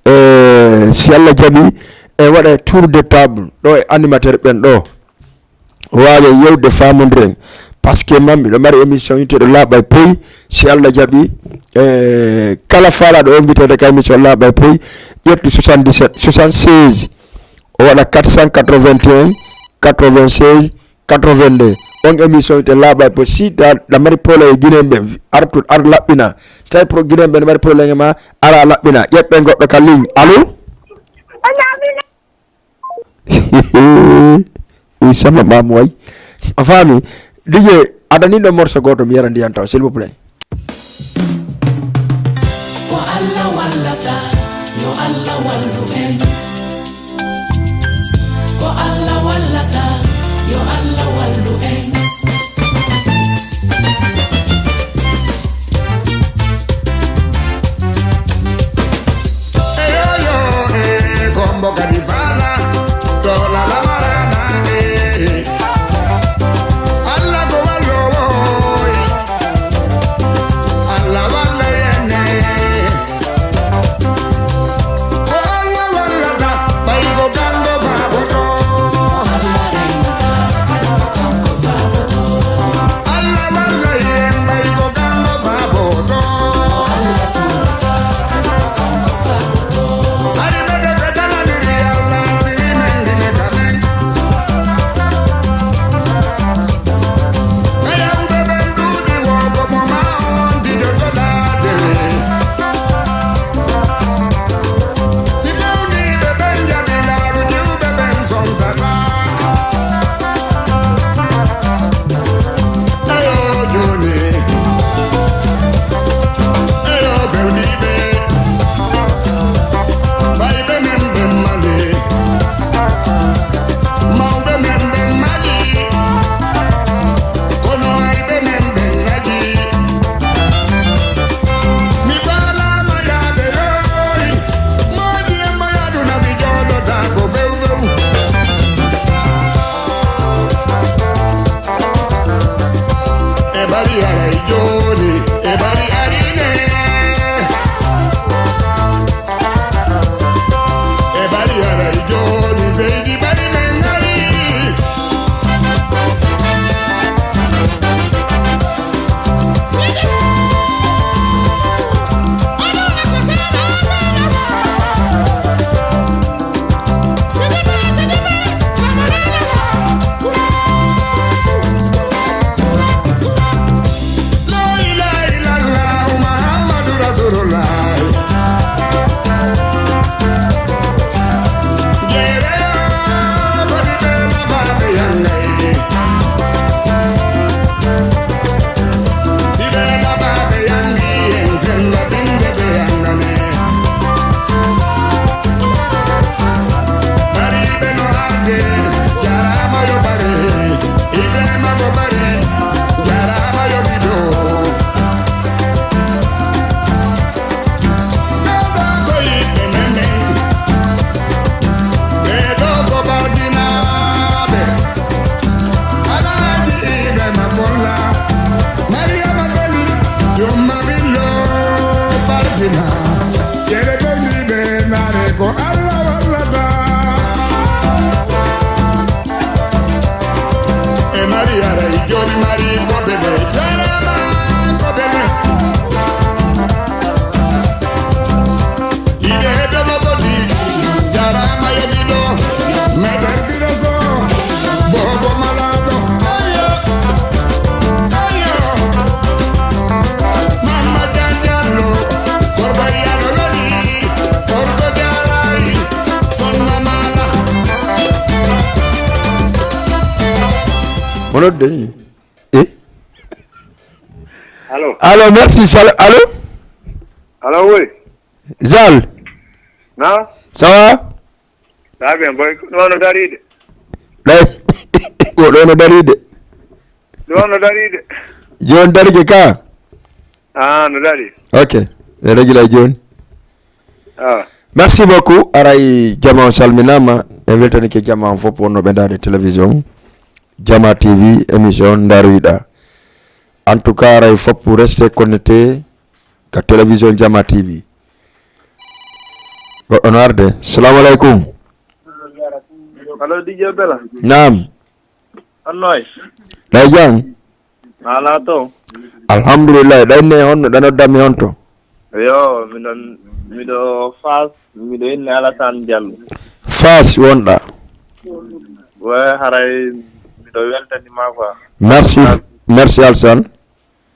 Euh, si Allah jaɓi, e waɗa tour de table, ɗo e animateur ɓen ɗo. Waawe yewde, faamondiren. Parce que man, miɗo mari émission wiyteeɗo Laaɓa e Poy, si Allah jaɓi, e kala faalaaɗo inviteede ka émission Laaɓa e Poy, ƴettu soixante-dix-sept soixante-seize, o waɗa quatre cent quatre-vingt-un quatre-vingt-seize quatre-vingt-deux. On émission te laaɓa ko si ta ɗa mari problème e Guinéen ɓe, artu, ar laɓɓina. Si tawi pro Guinéen ɓe ne mari problème e ma, ara laɓɓina. Ƴetten goɗɗo ka ligne. Allo? Uy sama mamu way. A faami? D J, a dani ɗo morceau goto mi yara ndiyan taw, s'il vous plaît. Ko Allah wallata, yo Allah wallu en. Ko Allah wallata, yo Allah wallu en. Eyo, yo, e, kombo kadi fala, to lala marana, e. Allah ko wallo, e. Allah walla yenne. Ko Allah wallata, ɓay ko kanko faaboto. Allah walla yen, ɓay ko kanko faaboto. Ari ɓe ɓe ɓe tananiri Allah, tiri men dine kamen. Kayawɓe ɓen ɗuuɗi wo, ko mo ma on dido to laade. Si fewniiɓe ɓen jaɓi laaru, jiwɓe ɓen sontata. Eyo jooni. Eyo fewniiɓe. Fayɓe men ɓen male. Mawɓe men ɓen mali. Kono ayɓe men ɓen ngaji. Mi faalaama yaade yoori. Moodi e mo yaadu nafi jooɗotaako few few. E bari aray jooni, e bari arine. E bari aray jooni, seydi bari men ngari. La ilaha illallah Muhammadu Rasulullah. Jeere ko di be ma ba be yanga. Si be ma ba be yangi en sen la fin de be yanga ne. Bari be no arde, jarama yo bari. Ibe ma go bari, jarama yo bido. Ɓeeɗo ko yiɓɓe men ɓen. Ɓeeɗo ko bardinaaɓe. Alaaji Ibe Makolla. Mariama Koli. Jumma Billo bardina. Yere ko mbiɓe naare ko Allah wallata. E mari aray jooni mari ko bele jarama ko bele. Ide dogo bodi jarama yedido meter biraso bobo malado. Ayo, ayo. Mama Janjalo, Korba Yalo Lodi, Korba Jarai, Sonna Mama. Ono deni. Eh? Allô? Allô, merci. Sal-, allô? Allô, oui. Zal. Na? Ça va? Ça va bien, boy. Ko ɗo no dari de. Ɗay. Ko ɗo no dari de. Ɗo no dari de. Joni dari ke ka? Ah, no dari. Ok. E regi lay joni. Ah. Merci beaucoup. Aray jama on salminama. En weltanike jama on fof wonnoɓe ndaade télévision. Jama T V, émission Ndar Wiɗa. En tout cas, aray fof pour rester connecté ka télévision Jama T V. Goɗɗo no arde. Salamu aleykum. Allo, D J Bella. Naam. Honno wayi? Ɗay jam? Ala to. Alhamdulillah. Ɗay ne honno, ɗa noddammi honto? Yo, miɗon, miɗo Faas, miɗo inni Alassane Diallo. Faas wonɗa? We haray mi to weltani ma quoi. Merci, merci Alsan.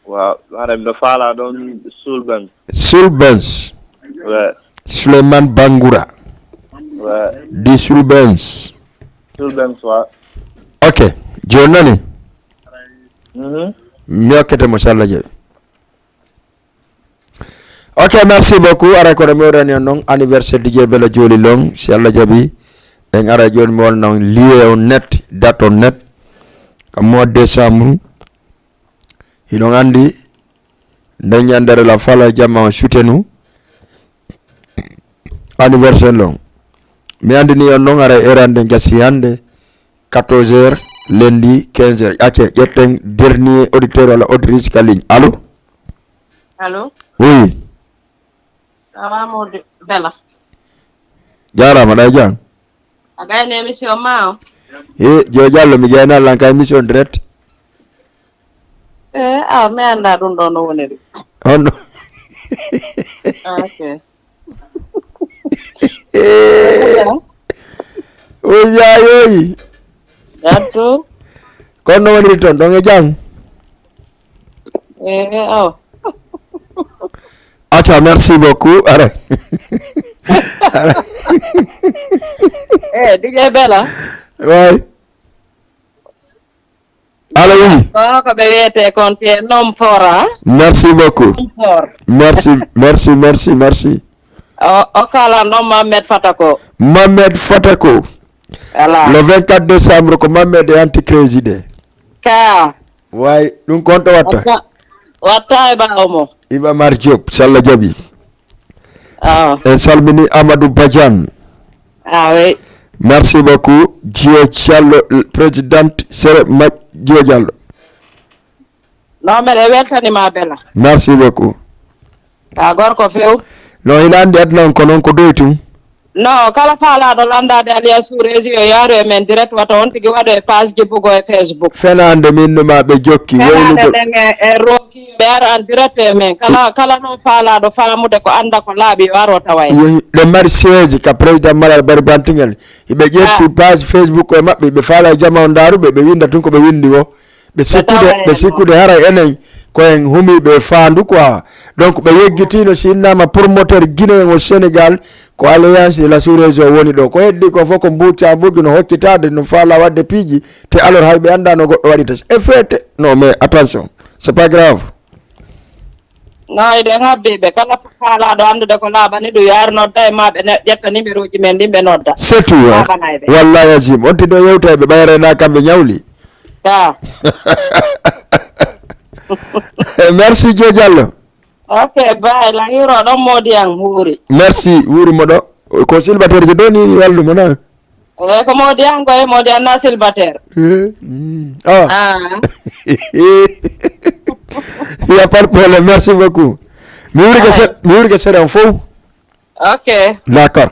Waaw, haɗa miɗo faala ɗon Sulbens. Sulbens. Ouais, Suleiman Bangura. Ouais. Di Sulbens. Sulbens, waaw. Ok. Joni nani? Mhm. Mi hokkete mo salla je. Ok, merci beaucoup. Ara kono mi waɗani on noon anniversaire D J Bella Joli Long. Si Allah jaɓi, en ara joni mi won noon lieu on net, date on net. Ko mois de décembre. Hiɗon anndi nden ñandere la fala jamma on sutenu anniversaire long. Mi anndini on noon ara erande gasi hannde quatorze heures, lundi quinze heures. Acce ƴetten dernier auditeur walla auditrice ka ligne. Allo? Allo? Oui. Awa Mody Bella. Jaaraama ɗa e jam. A gayni émission ma o? E Joe Diallo, mi gayna lan ka émission direct. E awa mi annda ɗum ɗo no woniri. Honno? Ok. E o yayoyi. Gatto. Kono no woniri toon ɗon e jam? E awa. Acca, merci beaucoup. Ara. E D J Bella. Way. Allo, oui. Ko ko ɓe wiyete kon te nom fort a? Merci beaucoup. Nom fort. Merci, merci, merci, merci. O o kala nom Mohamed Fatako. Mohamed Fatako. Voilà. Le vingt-quatre décembre ko Mohamed e anticrési de. Ka. Way, ɗum kon to watta. Watta watta e ɓaawo mo. Iba Mar Diop, si Allah jaɓi. Ah, En salmini Amadou Badiane. ah oui. Merci beaucoup. Joe Diallo, présidente Sere Mac Joe Diallo. No mbeɗa weltanima Bella. Merci beaucoup. Ka gorko few. No ina anndi aduna on ko noon ko doy tun. No kala faalaɗo landade Alliance sous région yo yaaru e men direct wata on tigi waɗo e page ji bugo e Facebook. Fenaande min numa ɓe jokki Fenaande wowlugol. Nden e e rooki ɓe ara en direct e men kala kala noon faalaɗo faamude ko annda ko laaɓi yo aro tawa en. Yo- Ɗe mari siège ka président Malal Bari Bantingel. Hiɓe ƴetti Ah. page Facebook e maɓɓe, ɓe faala e jama on ndaaruɓe, ɓe winda tun ko ɓe windi wo. Ɓe sikkude, tawa ɓe en sikkude hara enen ko en humiɓe e faandu quoi. Donc ɓe yeggitino si innama promoteur guinéen au Sénégal ko Alliance de la sous-région woni ɗo. Ko heddi ko fof ko mbucca mbuggi no hoccitade no faala wadde piiji te alors hay ɓe annda no goɗɗo waɗita. E fête, non mais attention, c'est pas grave. No eɗen habbi ɓe kala faalaɗo anndude ko laaɓani ɗum yo ar nodda e ma ɓe ne- ƴetta numéro ji men ɗin ɓe nodda. C'est tout. Hein. Laaɓanay ɓe. Wallahi azim. On tino yewta ɓe ɓayre na kamɓe ñawli. Ka. Merci Joe Diallo. Ok, bye. La hiro ɗon Mody an huuri. Merci, wuuri moɗo. Ko célibataire je ɗo ni ni wallu mo na. E ko Mody an koye Mody an na célibataire. Eh, mm. Ah. Ah. Il y a pas de problème. Merci beaucoup. Mi wuuri ko se- mi wuuri ko seeɗa on fof. Ok. D'accord.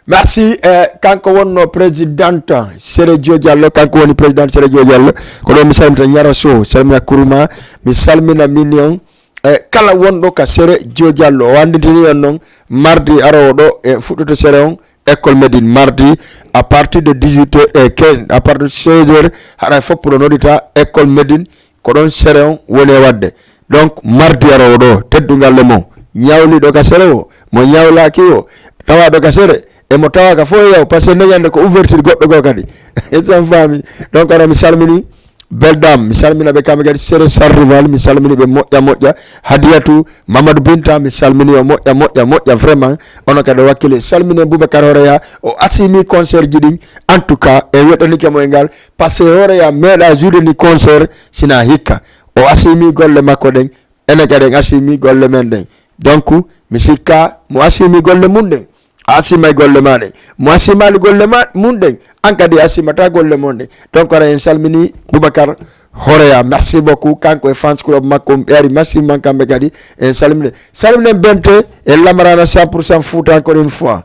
Merci. Eh, kanko wonno présidente Sere Joe Diallo, kanko woni présidente Sere Joe Diallo. Ko ɗo mi salmita Ñara Sow, salmina Kuruma, mi salmina Mignon. E kala wonɗo ka Sere Joe Diallo, o annditini en noon mardi aroowo ɗo e fuɗɗoto Sere on, école Médine, mardi à partir de dix-huit heures et quinze, à partir de seize heures, haɗa e foppuɗo noddita école Médine, ko ɗon Sere on woni e waɗde. Donc mardi aroowo ɗo, teddungal e mo ñawliɗo ka Sere o, mo ñawlaaki o, tawaaɗo ka Sere, e mo tawaaka fof e yaw, parce que nde ñande ko ouverture goɗɗo goo kadi. Est-ce que on faami? Donc ara mi salmini Belle Dame, mi salmina ɓe kamɓe kadi Sere Sarrival, mi salmini ɓe moƴƴa moƴƴa. Hadiyatu Mamadou Binta, mi salmini o moƴƴa moƴƴa moƴƴa vraiment. Ono kadi o wakkili salmini Boubacar Horeya, o asimi concert ji ɗin. En tout cas en weɗanike mo e ngal, parce que Horeya meeɗa juude ni concert sina hikka. O asimi golle makko ɗen. Enen kadi en asimi golle men ɗen. Donc mi sikka mo asimi golle mum ɗen, a asima e golle ma ɗen. Mo asimali golle ma mum ɗen, an kadi a asimata golle mon ɗen. Donc ara en salmini Boubacar Horeya, merci beaucoup. Kanko e fans club makko ɓe ari maximum kamɓe kadi. En salmini salminen bente e lamarana cent pour cent foot encore une fois.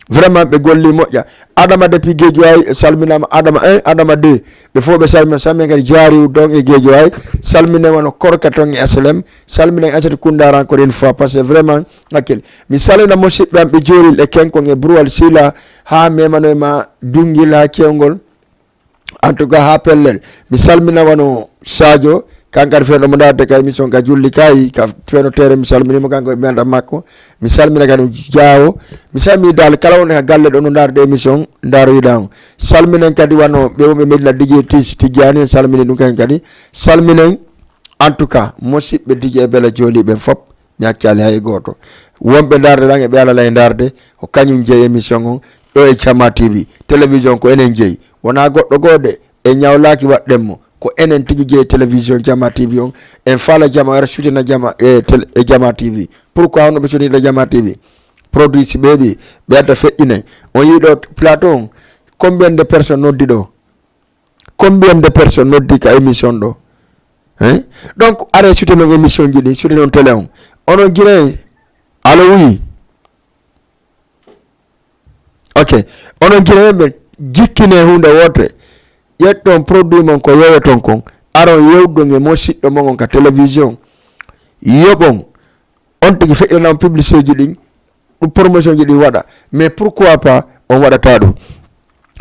Vraiment ɓe golli moƴƴa. Adama depuis Guédiawaye salminama, Adama un, Adama deux, ɓe fof ɓe salmina, salmina kadi Jaariw don e Guédiawaye. Salminen wano Korka ton e H L M. Salminen Aissata Koundara encore une fois parce que vraiment hakkil. Mi salmina musidɓe am ɓe Jooril e Kenkon e Bruwal Sila, ha memanoy ma Dungil ha Cewgol. En tout cas, ha pellel, mi salmina wano Sadio, kan kadi fewndo mo ndaarde ka émission ka julli kayi, ka fewndo tere, mi salminimo kanko e ɓe anda makko. Mi salmina kadi Diawo. Mi salmini dal kala wonde ka galle ɗo no ndaarde émission, ndaaro yiɗa on. Salminen kadi wano ɓe wonɓe Medina D J Tis Tijjani, en salmini ɗum kan kadi. Salminen, en tout cas, musiɓɓe D J Bella Joli ɓen fop, mi accali hay gooto. Wonɓe ndaarde ɗan e ɓe alala e ndaarde, ko kañum jeyi émission on ɗo e Jama T V. Télévision ko enen jeyi, wonaa goɗɗo goo de, en ñawlaaki waɗɗen mo. Ko enen tigi jeyi télévision Jama T V on. En faala jama, era sutina jama e, télé- e Jama T V. Pourquoi hono ɓe sutinta Jama T V? Produit si ɓeeɓi, ɓe adda feƴƴinen. On yiɗo plateau on, combien de personnes noddi ɗo? Combien de personnes noddi ka émission ɗo? Hein? Donc, are sutinen émission ji ɗi, sutinen télé on. Onon Guinéen, allo, oui. Ok. Onon Guinéen ɓe, jikkine hunde wote. Ƴetton produit mon ko yeyoton kon. Aron yewdon e mo siɗɗo mon on ka télévision. Yoɓon. On tigi feƴƴiranaa on publicité ji ɗin, ɗum promotion ji ɗin waɗa. Mais pourquoi pas on waɗata ɗum?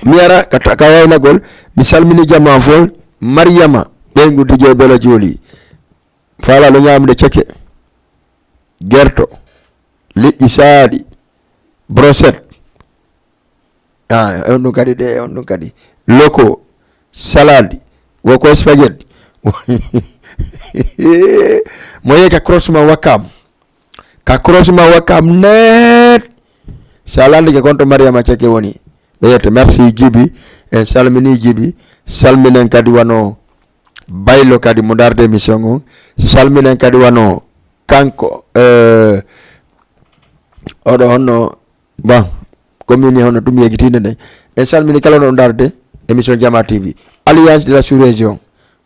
Mi ara ka, ka waynagol, mi salmini jama fof, Mariama, ɓeyngu D J Bella Joli. Faalaɗo ñaamde ceke, gerto, liƴƴi saaɗi, brochette. Ah, e on ɗum kadi de, e on ɗum kadi. Loko, salade, woko spaghetti. Mo yehi ka croisement Wakam. Ka croisement Wakam net. Sa landike kon to Mariama Ceke woni. Ɓe yette, merci Jibi. En salmini Jibi. Salminen kadi wano Baylo kadi mo ndaarde émission on. Salminen kadi wano kanko, eh, oɗo honno, bon, commune hono ɗum yejitinde nde. En salmini kala no ndaarde émission Jama T V. Alliance de la sous-région,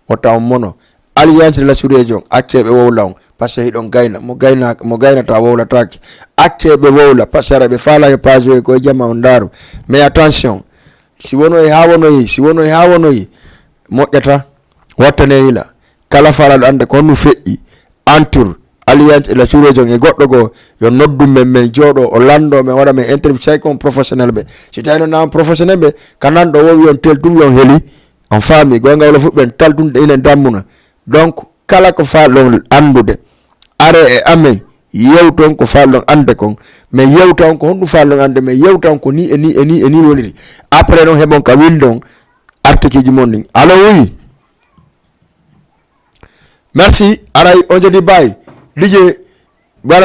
o taw mono. Alliance de la sous-région, acce ɓe wowla on, parce que hiɗon gayna. Mo gayna, mo gaynata wowlataake. Acce ɓe wowla, parce que ara ɓe faala e page o e koye jama on ndaaru. Mais attention, si wonoyi ha wonoyi, si wonoyi ha wonoyi, moƴƴata, wattane yila. Kala faalaɗo ande ko honno feƴƴi, entre Alliance et la sous-région e goɗɗo goo, yo noddu men, men jooɗo, o lando, men waɗa men interview, say kon professionnel ɓe. Si tawi non na on professionnel ɓe, ka nan ɗo wowi on tel ɗum, yo on heli, on faami, gonga wala fuɗ ɓen tal ɗum inen dammuna. Donc, kala ko faalɗon andude, are e amen, yewton ko faalɗon ande kon, men yewta on ko honɗum faalɗon ande, men yewta on ko ni e ni e ni e ni woniri. Après non heɓon ka windon article ji mon ɗin. Allo, oui. Merci, aray on jadi bay. D J, waɗa